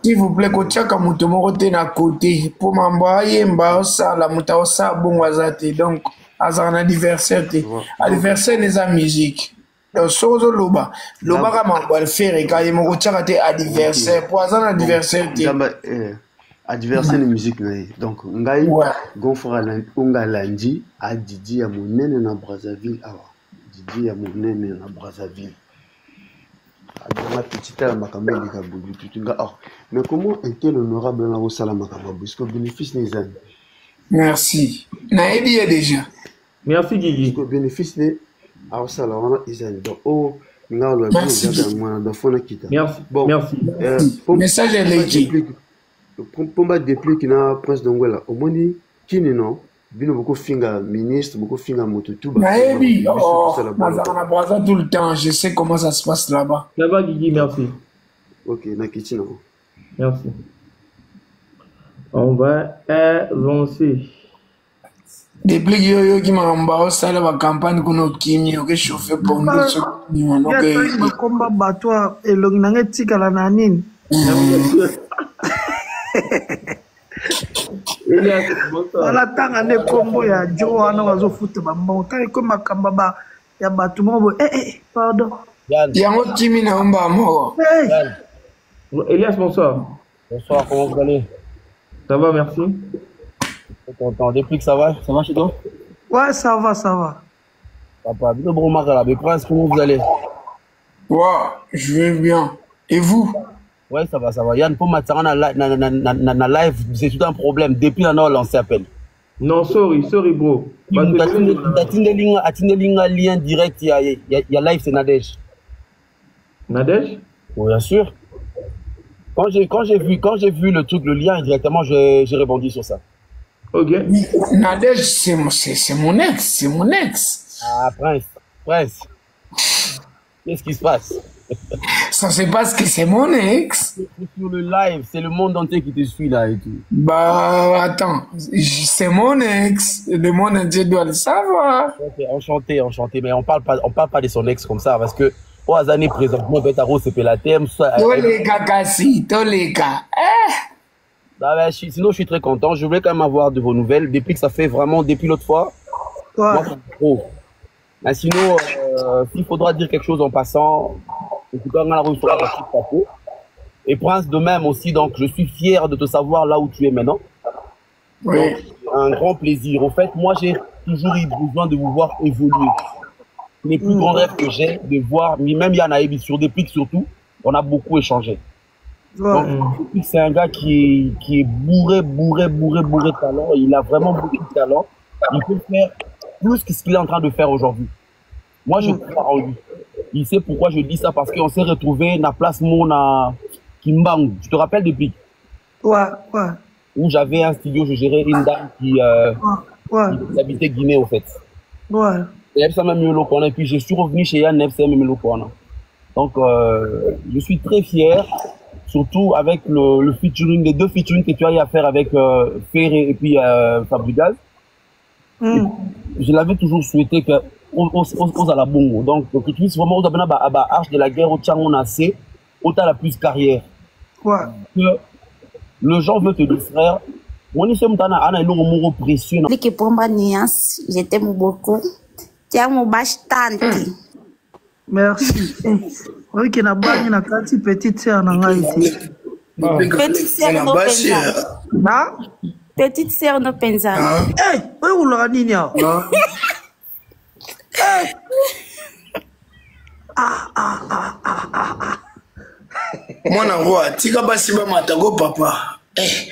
s'il vous plaît kotiaka moto moko te na côté mpo mambo ayemba osala moto aosala bongo aza te donc azalaka na adversaire te adversaire na eza musique donc soki ozoloba lobaka mambo ya Ferre ka ye moko otiaka te adversaire mpo aza na adversaire te eh, adversaire na musique na ye donc ngai ouais. grand frère oyo ngai alandi adidi ya monene na Brazzaville awa didi ya monene na Brazzaville abanga petit tala makambo eleka boye tutu nga or mais comment un tel honorable na kosala makambo ya boye siko bénéfice na ezali merci nayebi ye déjà Merci Guigui. Siko bénéfice ne akosala wana ezali donc oyo oh, nga oloba bino ezaka yango wana donc fo nakita. Merci. Bon, merci. Message eleki. Pomba déplique na Prince d'Angola omoni kini non bino bokofinga ministre bokofinga moto tout nayebi oh, nazalaka na Brazza tout le temps je sais comment ça se passe là-bas. Ça va Guigui, merci. Ok, nakiti nango. Merci. On va avancer. Depuis yo oyoki makambo baosala bacampagne kuna okimi okechauffe pondo soki bakomba bato elongi na ngai etikala na nini wala tanga nde nkombo ya jo wana bazofuta bambongo ntango ekomi makambo ya bato moko boye eh, eh, pardon yango kimi na yo mbaa moko Elias, bonsoir. Bonsoir, comment vous allez? Ça va, merci. Très content. Depuis que ça va, ça va chez toi? Ouais, ça va, ça va. Papa, bino bon makala, mais prince, comment vous allez? Ouais, je vais bien. Et vous? Ouais, ça va, ça va. Yann, pour Matsara na, na, na, na, na, na live, c'est tout un problème. Depuis là, on a lancé appel. Non, sorry, sorry, bro. Atindeli nga lien direct, il y a, il y a, il y a live, c'est Nadège. Nadège? Oui, bien sûr. Quand j'ai vu le truc, le lien, directement, j'ai rebondi sur ça. Ok. Nadège, c'est mon ex, c'est mon ex. Ah, Prince, Prince. Qu'est-ce qui se passe? Ça se passe que c'est mon ex. Sur le live, c'est le monde entier qui te suit là et tout. Bah, attends, c'est mon ex. Le monde entier doit le savoir. Ok, enchanté, enchanté. Mais on parle pas de son ex comme ça parce que oyo azani présentement peut-être akosepela te Toleka kasi, toleka. Eh! Bah, bah, sinon, je suis très content. Je voulais quand même avoir de vos nouvelles depuis que ça fait vraiment, depuis l'autre fois. Ouais. Moi, c'est trop. Mais sinon, s'il faudra dire quelque chose en passant, en tout cas, on a reçu la chapeau. Et Prince de même aussi, donc je suis fier de te savoir là où tu es maintenant. Oui. Donc, un grand plaisir. Au fait, moi, j'ai toujours eu besoin de vous voir évoluer. Les plus grands rêves que j'ai de voir, même Yann Aebi, sur des pics surtout, on a beaucoup échangé. Ouais. Donc, c'est un gars qui est bourré, bourré, bourré, bourré de talent. Il a vraiment beaucoup de talent. Il peut faire plus que ce qu'il est en train de faire aujourd'hui. Moi, je crois en lui. Il sait pourquoi je dis ça, parce qu'on s'est retrouvé na place Mona Kimbangu. Tu te rappelles depuis? Ouais. Où j'avais un studio, je gérais une dame qui habitait Guinée, au fait. Et ça m'a mis au Et puis, je suis revenu chez Yann FCM Melokona. Donc, je suis très fier, surtout avec le featuring, les deux featuring que tu as eu à faire avec Ferré et puis Fabregas. Je l'avais toujours souhaité que on à la bongo. Donc, que tu puisses vraiment, on a ba arche de la guerre au Tchang, on a assez, autant la plus carrière. Que le gens veut te distraire. On est sommes dans un eloko précieux. Liki Pomba Nuance, je t'aime beaucoup. Te amo bastante. Merci. Oyoki na bangi na kati petite sœur na ngai te. Petite sœur no penza. Na? Petite sœur no penza. Eh, oyo olaka nini awa? Eh. Ah, ah, ah, ah, ah, ah. Mwana roi, tika basi bamata go papa. Eh.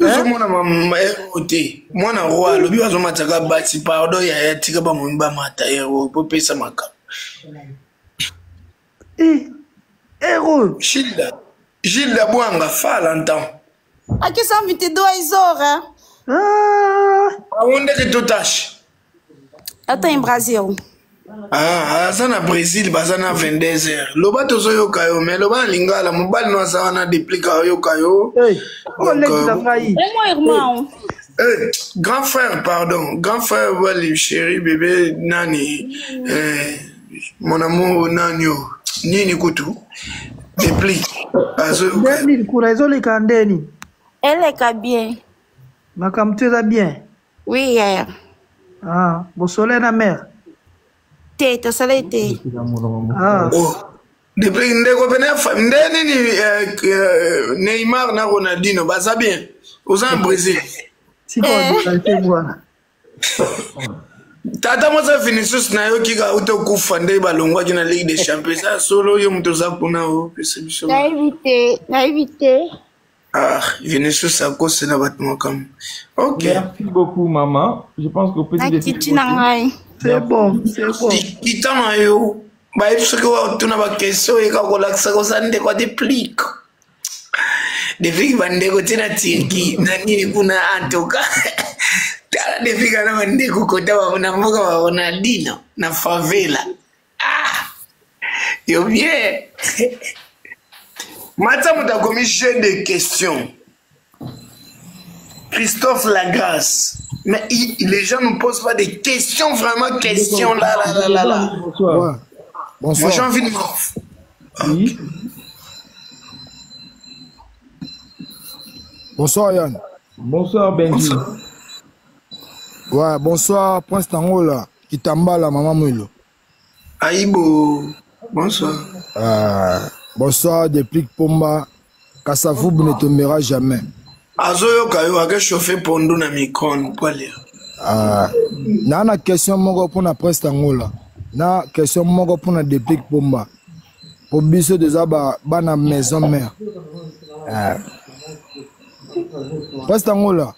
Ozomona ero te. Mwana roi alobi bazomataka basi pardon yaya tika bamomi bamata ero po pesa makambo. Eh, ero. Gilda. Gilda Bwanga fala então. Aqui são 22 horas. Ah. Aonde é que tu estás? Eu tô em Brasil. Ah, aza na Brésil, baza na 22 heures. Loba tozoyoka yo, mais loba na lingala, mobali no aza wana déplique ayoka yo. Hey, Donc, olekisa ngai. É mon irmão. Eh, grand frère, pardon. Grand frère, wali, chéri, bébé, nani, eh, mon amour, nani, oh. Nini kutu. Déplique. Azoyoka yo. Nde nini kuna ezoleka nde nini? Eleka bien. Makambo to eza bien. Oui, yaya. Ah, bosole na mère. Te, tosala te. Ah. Oh. Déplique, ndeko pene ya nde nini, eh, eh, Neymar na Ronaldinho, baza bien. Oza na Brésil. Sika eh. bwana. Tata mwasi ya Vinicius nayoki kaka uta okufa nde balongwaki na Ligue des Champions. Eza solo yo moto oza kuna opesa biso. Nayebi te, nayebi te. Ah, Vinicius akosela bato makambo. Ok. Merci beaucoup, maman. Je pense qu'au petit Nakiti na ngai. C'est bon, c'est bon. Kita na yo. Bayebi soki otuna baquestion oyeka kolakisa koza ndeko ya déplique. Déplique bandeko ti na Turquie na nini kuna en tout cas. Tala déplique na bandeko kota ba na mboka ba Ronaldinho na favela. Ah! Yo bien. Mata moto akomi jeu de questions. Christophe Lagrasse. Mais les gens ne posent pas des questions, vraiment questions là, là, là, là, là. Bonsoir. Ouais. Bonsoir. Moi, j'ai envie de Oui. Bonsoir Yann. Bonsoir Benji. Bonsoir. Ouais, bonsoir Prince Tangola, Kitambala, Maman Mwilo. Aïbo. Bonsoir. Bonsoir Deplick Pomba, Kasavubu ne tombera jamais. Azoyoka yo ake chauffer pondu na micro-ondes po alia. Na na question moko pona Prince Tangola, na question moko pona Deplick Pomba. Po biso toza ba bana maison mère. Prince Tangola.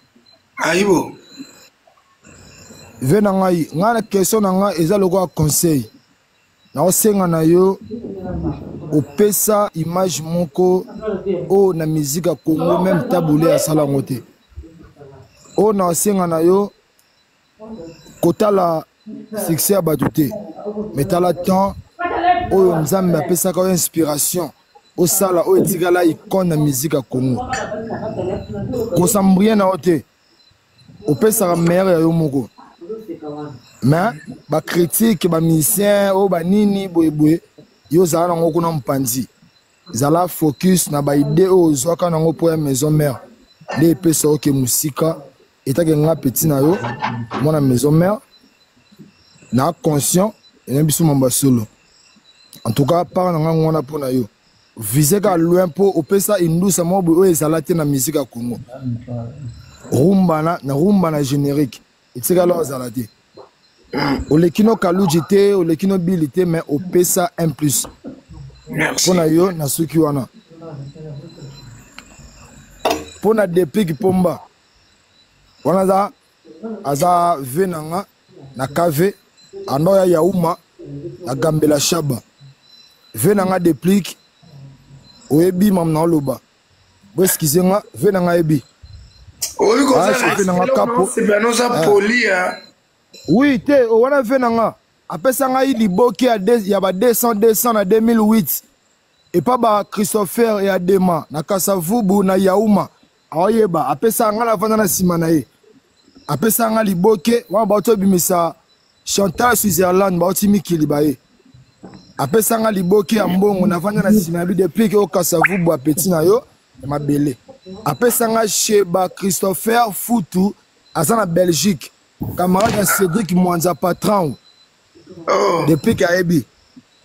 Aïbo. Ve na ngai, ngai na question na ngai eza lokola conseil. Naosenga na yo opesa image moko oyo na musique ya Congo même Tabu Ley asala yango te. Oyo naosenga na yo kotala succès ya bato te, mais tala temps oyo Nzambe apesaka yo inspiration osala oyo etikala icône na musique ya Congo. Kosambrie na yo te, opesaka meilleur ya yo moko. Mais ba critique ba musicien oyo ba nini boye boye, yo ozala nango kuna mopanzi. Zala focus na ba idée oyo ozwaka nango po ya maison mère. Nde epesa yo ke mosika, etake nga petit na yo, mwana maison mère, na conscient, ena biso mamba solo. En tout cas, part na nga ngwana po na yo. Vise ka loin po opesa indusa moko boye oyo ezala te na musique ya Congo. Rumba na, na rumba na générique. Etikala ozala te. Oleki no Kaluji te, oleki no Billy te, mais opesa un plus. Merci. Pona yo na suki wana. Pona Deplick Pomba. Wana aza, aza V na nga, na KV, ando ya Yauma, na Gambela Shaba. V na nga Deplick, oyebi mam na oloba. Bo excusez nga, V na nga yebi. Oyebi Ah, kozala chauffeur na nga kapo. c'est bien oza poli hein. Oui, te, o wana V na nga. Apesa ngai liboke ya deux, ya ba 200, 200 na 2008. Et pas ba Christopher et Adema na Kasavubu na Yauma. Aoyeba, apesa nga na vanda na sima na ye. Apesa nga liboke, wana ba to bimisa Chantal Switzerland ba oti mikili ba ye. Apesa nga liboke ya mbongo na vanda na sima ya bi depuis que o Kasavubu apeti na yo ya mabele. Apesa nga chez ba Christopher Futu aza na Belgique. Camarade ya Cédric Mwanza patron. Oh. Depuis qu'ayebi.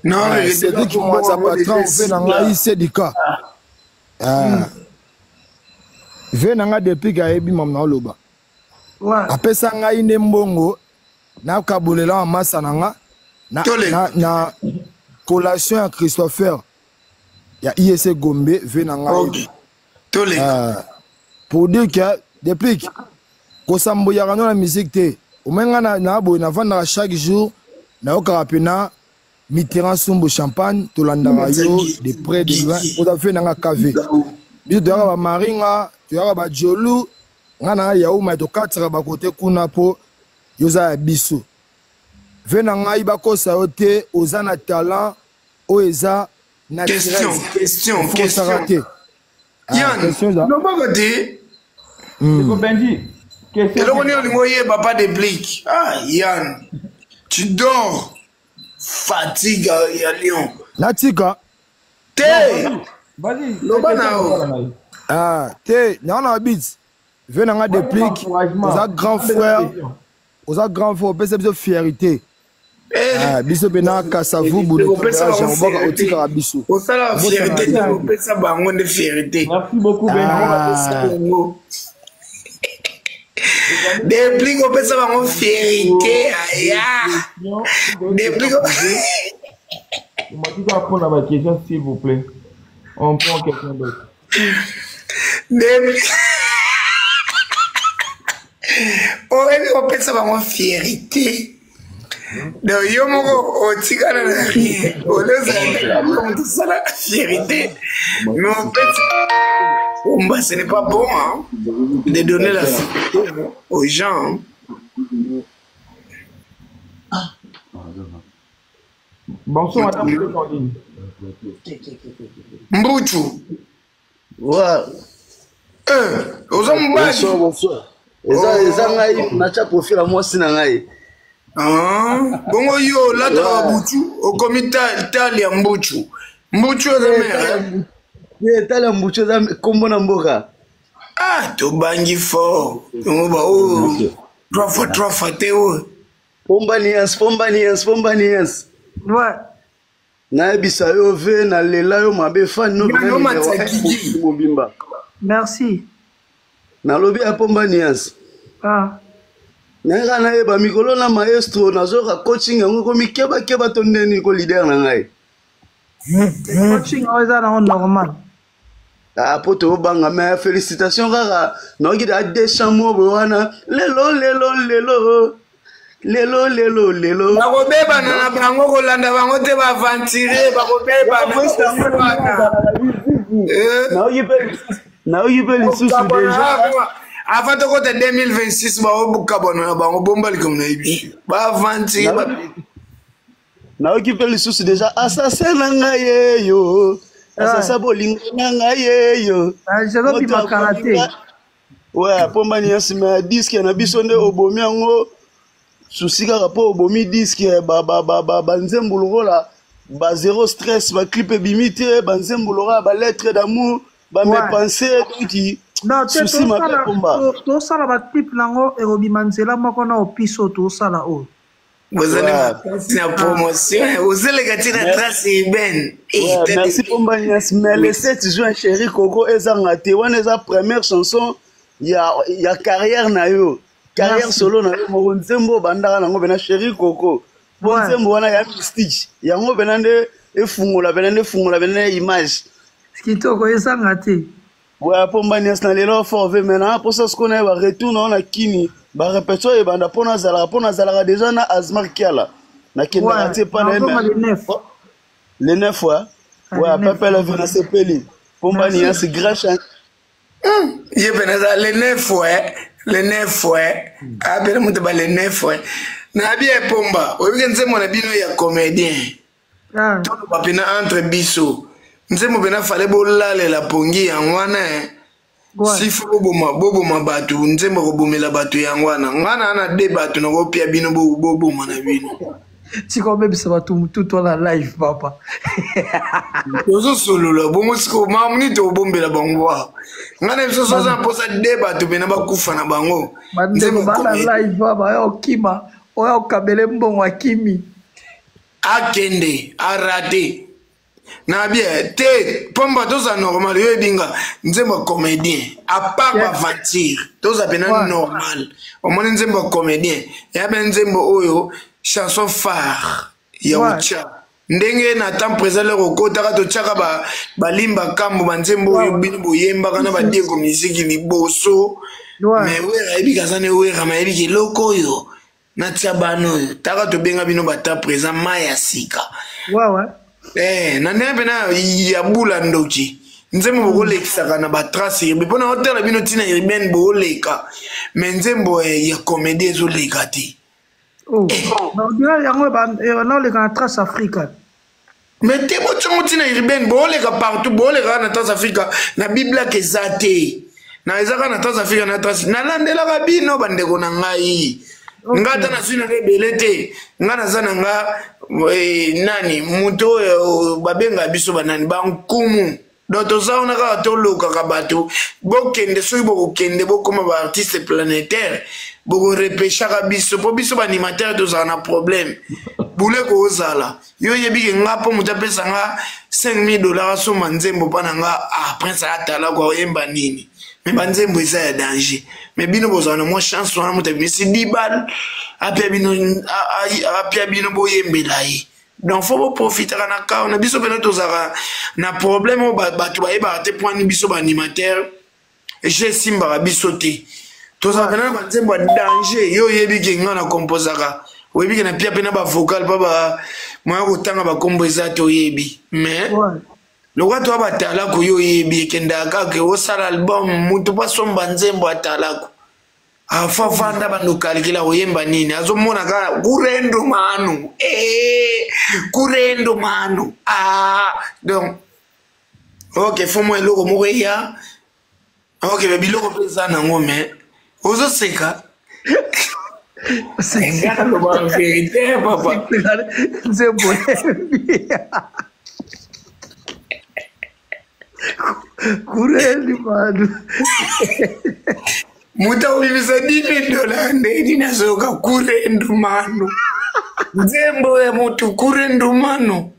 Non, mais Cédric je Mwanza comprends, patron, je ve na ngai Cédric. Ve na ngai depuis qu'ayebi mam na oloba. Ouais. Apesa ngai nde mbongo na kabolela wa masa na nga na, Tole. na, na collation ya Christopher ya ISC Gombe ve na ngai. Okay. Tole. Pour dire que Deplick kosamboyaka no na musique te. Omoni nga na, na boye navandaka chaque jour nayokaka mpena Mitterrand Sumbu Champagne tolandaka yo de près de loin oza fe nanga KV. Biso toyaka ba Maringa, toyaka ba Jolu, nga na Yauma tokatisaka ba kote kuna po yo oza ya biso. Ve na ngai bakosa yo te oza na talent oyo eza naturel. Question, question, question. Ah, Yann, lobaka te. Benji, eloko nini olingi oyeba pas de blic ah Yann tu dors fatigue ya Lyon natika te loba na yo ah te nanga na bit ve nanga deplic oza grand frère oza grand frère opesa biso fierté eh. ah, biso mpe na kasavubu obaka otikaka biso osala fierté te opesa bango nde fierté merci beaucoup ah. Deplick opesa bango fierité aya Deplick Matiko apprendre ma question s'il vous plaît. On prend quelqu'un d'autre. Deplick oyebi kopesa bango fierité donc yo moko otikala na rien olozala moto osala fierité mais opesi omba ce n'est pas bon hein, de donner la fierité aux gens hein. Bonsoir, madame, en ligne. Mbutu. Ouais. Eh, oza mobali. Bonsoir, bonsoir. Eza oh. eza ngai natya profil ya mwasi na ngai. Ah, bongo yo olataka babutu okomi tali ya mbutu mbutu eza eh, mere eh, tali ya mbutu eza nkombo na mboka ah tobangi fort yango ba oyo oh, trois fois trois fois te oyo pomba niance pomba niance pomba niance ouais. Nayebisa yo ve na lela yo mabe fan no bina numéro mobimba. Merci. Nalobi ya pomba nuance. Ah. Nanga nayeba mikolo na maestro nazoyoka coaching yango ekomi keba keba to ndeni ko leader na ngai. Coaching oyo eza nango normal. Ah, po tobanga mais félicitation kaka nayoki da deux chants moko boye wana lelo lelo lelo lelo lelo lelo bakobebana na bango kolanda bango te baaventurier bakobebana nayoki mpe lisusu deja avant tokota 2026 baobukabwana na bango bomba likambo na yebi baaventurier nayoki mpe lisusu deja assassin na ngai yeyo assassin ah. bolingo na ngai yeyo ah, te we pomba nyonso me diske na biso nde obomi yango susi kaka mpo obomi diske banzembo lokola ba zero stress baclip ebimi te banzembo lokola balettre d'amour bamepense donc susi mabe pomba tosala baclip nango ekobima nzela moko na opiso tosala oyo bozali makasi na promotion ozeleka ti na trace urbaine eh, merci pomba nyasi mais le 7 juin chéri coco ezanga te wana eza première chanson ya, ya carrière na yo carrière solo na yo moko nzembo obandaka nango pena chéri coco po nzembo wana ya mystique yango pena nde efungola pena nde efungola pena nde image kitoko ezanga te Ouais, pomba nias na lelo fort ve mais na posa siko na ba retour na na kini ba répétition ebanda mpo nazalaka mpo nazalaka déjà na Azmar Kiala nakendaka te pa na ye le 9 ouais ouais papa la na sepeli pomba nias grand chan ye pene eza le 9 ouais le 9 ouais abele moto ba le 9 ouais nayebi ya pomba oyebiki nzembo na bino ya comédien Ah. Toloba pena entre biso. Nzembo pena fale bolalela pongi yango wana eh. Si fo boboma boboma bato nzembo kobomela bato yango wana nga na na de bato nakopia bino boboma na bino tika obebisa bato motutu wana live papa tozosolola bongo sikoyo makambo nini tokobombela bango wa nga na biso soza na mposa de bato pena bakufa na bango bandeko bana live baya okima oyo okabele mbongo akimi akende arate na bien te pomba toza normal yo yebi nga nzembo ya comédien à part baventure toza mpena ouais. normal omoni nzembo ya comédien ya be nzembo oyo chanson phare ya ouais. otya Ndenge na temps présent lero okotaka totiaka ba balimba kambo banzembo oyo bino boyembaka na badiego miziki liboso. Mais Wera ayebi kaza ne Wera ma ayebi eloko oyo natia bana oyo taka tobenga bino ba temps présent mai ya sika. Ouais. Eh, na ndenge mpena ya bula ndoki nzembo bokolekisaka na batrace urbaine mpo na otala bino ntina urbaine booleka me nzembo eh, ya comédie ezoleka te. Oh. Na yango eh, naoleka na trace africa. Me te botiongo ntina urbaine booleka partout, booleka kaka na trace africa na biblak eza te na eza kaka na trace africa na trace nalandelaka bino bandeko na ngai nga ata nazwi nanga ebele te nga naza na nga eh, nani moto oyo babenga biso banani bankumu donc toza wana kaka tolokaka bato bokende soki bokokende bokoma baartiste planétaire bokorepeshaka biso mpo biso baanimateur tozala na problème bule kozala yo oyebi ke nga mpo moto apesa nga 5000 dollars asomba nzembo mpa na nga ah prince atalako aoyemba nini me banzembo eza ya danger me bino bozala na mwa chance wana moto abimisi 10 bal apia bino apia bino boyembela ye donc fo boprofitaka na kao na biso mpena tozalaka na problème oyo bato bayebaka te poani biso baanimateur je esimbaka biso te tozalaka mpena na banzembo ya danger yo oyebi ke nga na komposaka oyebi ke na pia mpena bavocal mpa ba moya kotanga bakombo eza te oyebi mais lokola toa batalaku yo oyebi ekendaka kaka osala album moto mpo asomba nzembo atalaku afa vanda bando kalikila oyemba nini azomona kaka kurendo manu eh, kurendo manu ah, donc ok fo mwa eloko moko eya ok me biloko mpe eza nango me ozoseka nga naloba verité papa nzembo kureli manu moto akobimisa 10 dola ndeni nazoyoka kurendu manu nzembo ya motu kurendu manu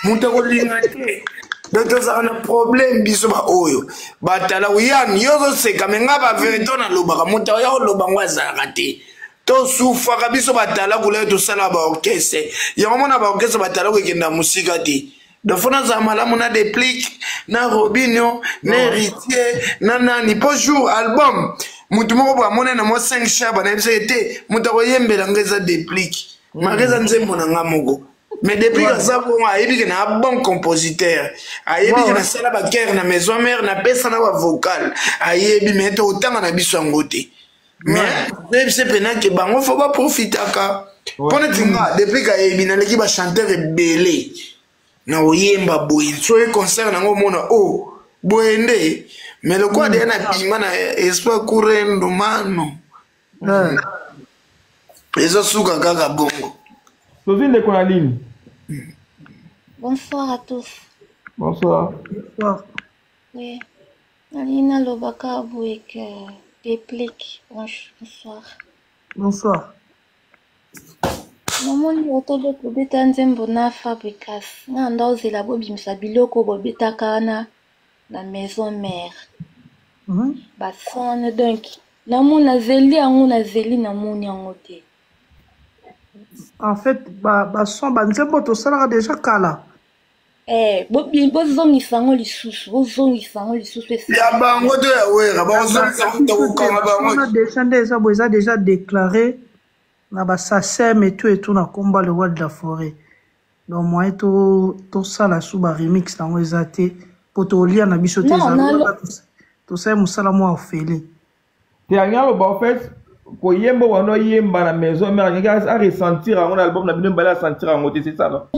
moto akolinga te donc tozalaka na problème biso baoyo batala oyani yo ozoseka me nga baverité oyo nalobaka moto aya oloba ngo azalaka te tosufaka biso batalaku leo tosalaka baorchestre yango mona baorchestre batalaku ekenda mosika te donc fo nazala malamu na deplique na robinio na héritier na nani mpo jour album motu moko boye amoni na mwa 5 chaba nayebisaki te moto akoyembela nga eza deplique maka eza nzembo na nga moko mais depuis aza bongo ayebi ke na bon compositeur ayebi ke nasala bakere na maison mare napesa na bavocal ayebi mais tokotanga na biso yango te mais oyebise mpena ke bango fo baprofitaka mpo neti nga depuis kayebi naleki bachanteur ebele na oyemba boye soki concert nango omona o oh, boye nde mais lokola deya na bima na espoir kurendo mano ezosuka kaka bongo. Tozwi ndeko na ligne. Bonsoir à tous. Bonsoir. Bonsoir. Oui. Nalingi naloba kaka boye que Deplick, bonsoir. Bonsoir. Namoni otobe kobeta nzembo na Fabricas. Nga nda ozela bobimisa biloko bobetaka wana na maison mère. Mm -hmm. Ba son donc namoni nazeli yango nazeli namoni yango te. En fait ba ba son ba nzembo tosalaka déjà kala. Eh, bozongisa yango lisusu, bozongisa yango lisusu. Ya bango to ya wera, bakozongisa yango tokokanga bango. Déjà nde eza boye eza déjà déclaré na ba SACEM et tout et tout na komba le roi de la forêt. Donc moyen to tosala su ba remix nango eza te po tolia na biso te eza tosali mosala mwa ofele. Te alingi aloba en fait koyemba wana oyemba na maison mère alingi aressentir yango na album na bino mibale asentir yango te c'est ça non?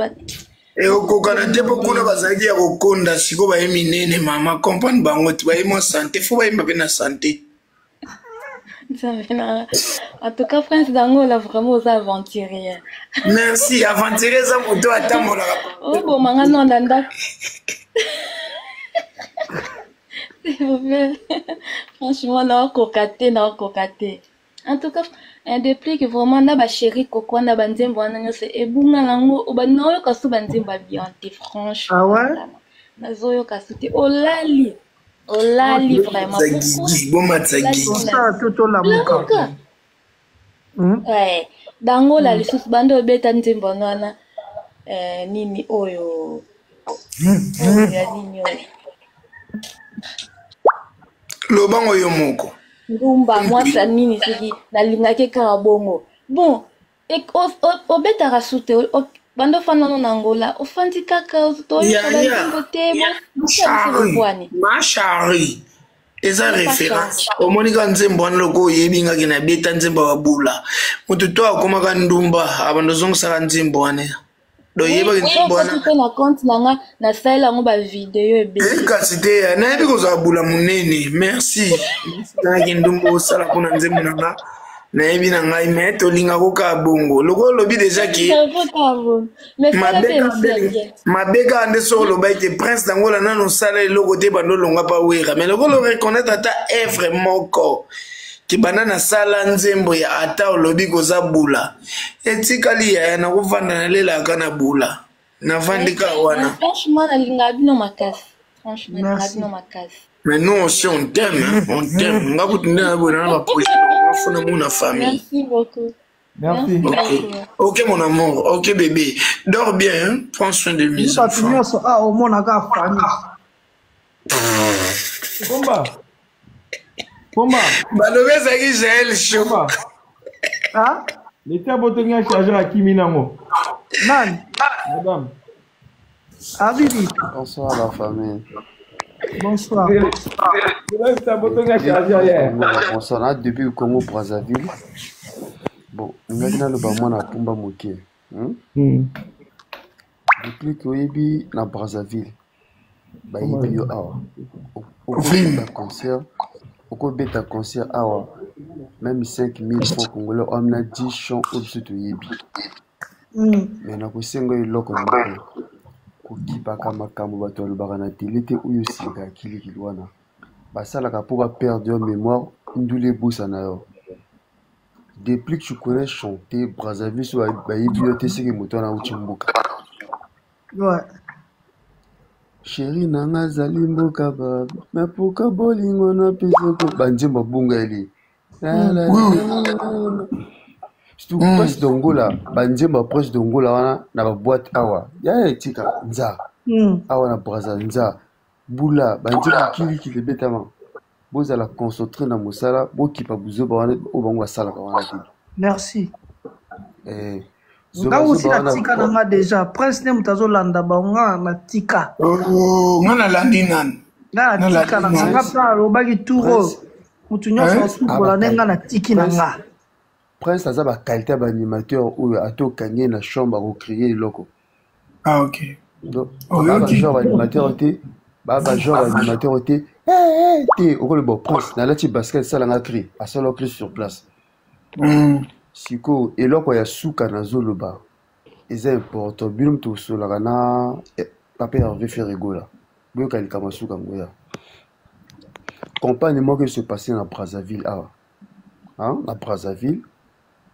Ekokokana te mpo kuna bazalaki ya kokonda sikoyo baye minene mama comprendre bango te baye mwa sante fo bayemba mpe na sante. En tout cas, Prince Dangola, vraiment, aux aventuriers. Merci, aventurier, ça, moto, atambolaka. Oh, bon, manga, non, nanda. S'il vous plaît. Franchement, naokoka te, naokoka te. En tout cas, un déplique vraiment na ba chéri koko na ba nzembo wana nyonso ebunga nango oba naoyoka su ba nzembo ya bien te franchement. Ah ouais? Nazoyoka su te olali. Olali vraiment. Bomatisa gigi. Tosala to tolamuka. Ouais. Dangola lisusu banda obeta nzembo wana. eh, nini oyo oyo ya nini oyo Lobango yo moko. Ndumba mwasi ya nini soki nalingaki kaka bongo bon obetaka su te banda ofanda no na Angola ofandi kaka toyoka banzembo te bosala ma Charlie eza référence omoni ka nzembo wana loko oyebi ngaki na beta nzembo ya babula moto to akomaka ndumba abanda ozongisaka nzembo wana donc yebaki nzembo wana mpe na compte na nga nasalela yango bavideo ebele eh, kasi te nayebi kozala bula monene merci nayaki ndumba osala mpona nzembo na nga nayebi na ngai me tolingako kaka bongo lokola olobi deja ke mabe kaka nde soki oloba ete prince dangola nano osala eloko te bando olongwa pa wera mais lokola oreconnaitre ata evre moko ke banda nasala nzembo ya ata olobi koza bula etikali yaya nakovanda nalelaka na bula navandi kaka wana franchement nalingaka bino makasi franchement nalingaka bino makasi Mais nous aussi, on t'aime, hein? on t'aime. Nga kutu nde na boye na ba projet nga fona mona famille. Merci beaucoup. Merci. Ok, ok mon amour, ok bébé. Dors bien, hein? prends soin de mes bato enfants. nyonso a omonaka famille Pomba. Pomba. Balobi ezalaki Jael show. Pomba. Ah? Leta botongi ya chargeur akimi nango. Nani? Madame. Abibi. Bonsoir la famille. Bonsoir. Bonsoir, na depuis Congo Brazzaville. Bon, ngai naloba mwana pumba moke. Hmm? Depuis que oyebi na Brazzaville, bayebi yo awa. Okobeta concert, okobeta concert awa, même 5000 francs congolais, omna 10 chants oyo biso toyebi. Me nakosenga yo eloko moko, kokipaka makambo bato balobaka na tele te oyo osilika kilikili wana. Basalaka mpo ba perdre yo mémoire, ndule ebosana yo. Depuis que tu connais chanter, Brazzaville so bayebi yo te seke moto wana auti mboka. Ouais. Chéri na nga azali mboka ba mais pourquoi bolingo na pesoko banzembo abunga eli. Surtout Prince d'Angola, banzembo ya Prince d'Angola wana na ba boîte awa. Ya etika nza. Awa na Brazza nza. Bula banzembo kilikili ebetama. Bozala concentré na mosala, bokipa buzoba wana oyo bango basalaka wana te. Merci. Eh, nga osi natika na nga deja prince nde moto azolanda bango nga natika oh, nga nalandi nani nga natika na nga mpe alobaki tour oyo moto nyonso asukola nde nga natiki na nga prince aza baqualité ya baanimateur oyo ata okangi ye na chambre akocrie eloko ah ok donc baa bagenre baanimateur te baa bagenre baanimateur te eh, eh, te okoloba prince nalati basket esalanga cri asala cri sur place Sikoyo eloko ya suka nazoloba eza important bino moto bosololaka na eh, papa Hervé Ferre Gola boyoka likambo ya suka yango ya campagne moko ese passe na Brazzaville awa hein? na Brazzaville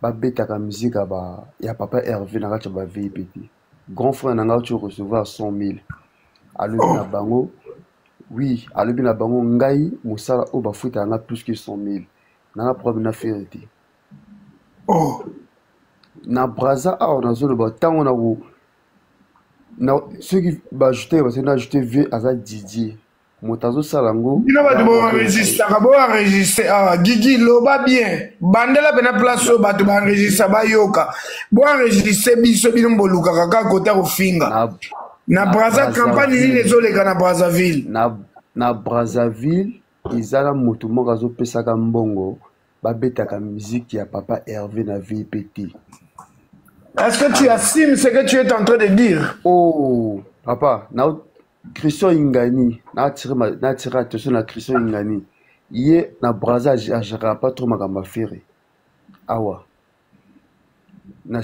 babetaka musique ya, ba, ya papa Hervé na kati ya ba VIP te grand frère na ngai auti recevoir 100 000 alobi na bango oui alobi na bango ngai mosala oyo bafutaka nga plus que 100 000 nanga problème na Ferre te oh. na Brazza awa nazoloba ntango na ko na soki baajoute basi na ajoute vieux aza Didier moto azosala yango bino bato boenregistraka boenregistre awa gigi loba bien bandela mpena place oyo bato baenregistra bayoka boenregistre biso bino bolukaka kaka kota kofinga na, na braza campagne nini ezoleka na brazzaville na, na brazzaville eza na moto moko azopesaka mbongo babetaka musique ya papa Hervé na VIP te. Est-ce que tu assumes ce que tu es en train de dire? Oh, papa, na Christian Ingani, na attiré ma na attiré attention na Christian Ingani. Ye na Brazza agérera pas trop makambo ya Ferre. Awa. Na.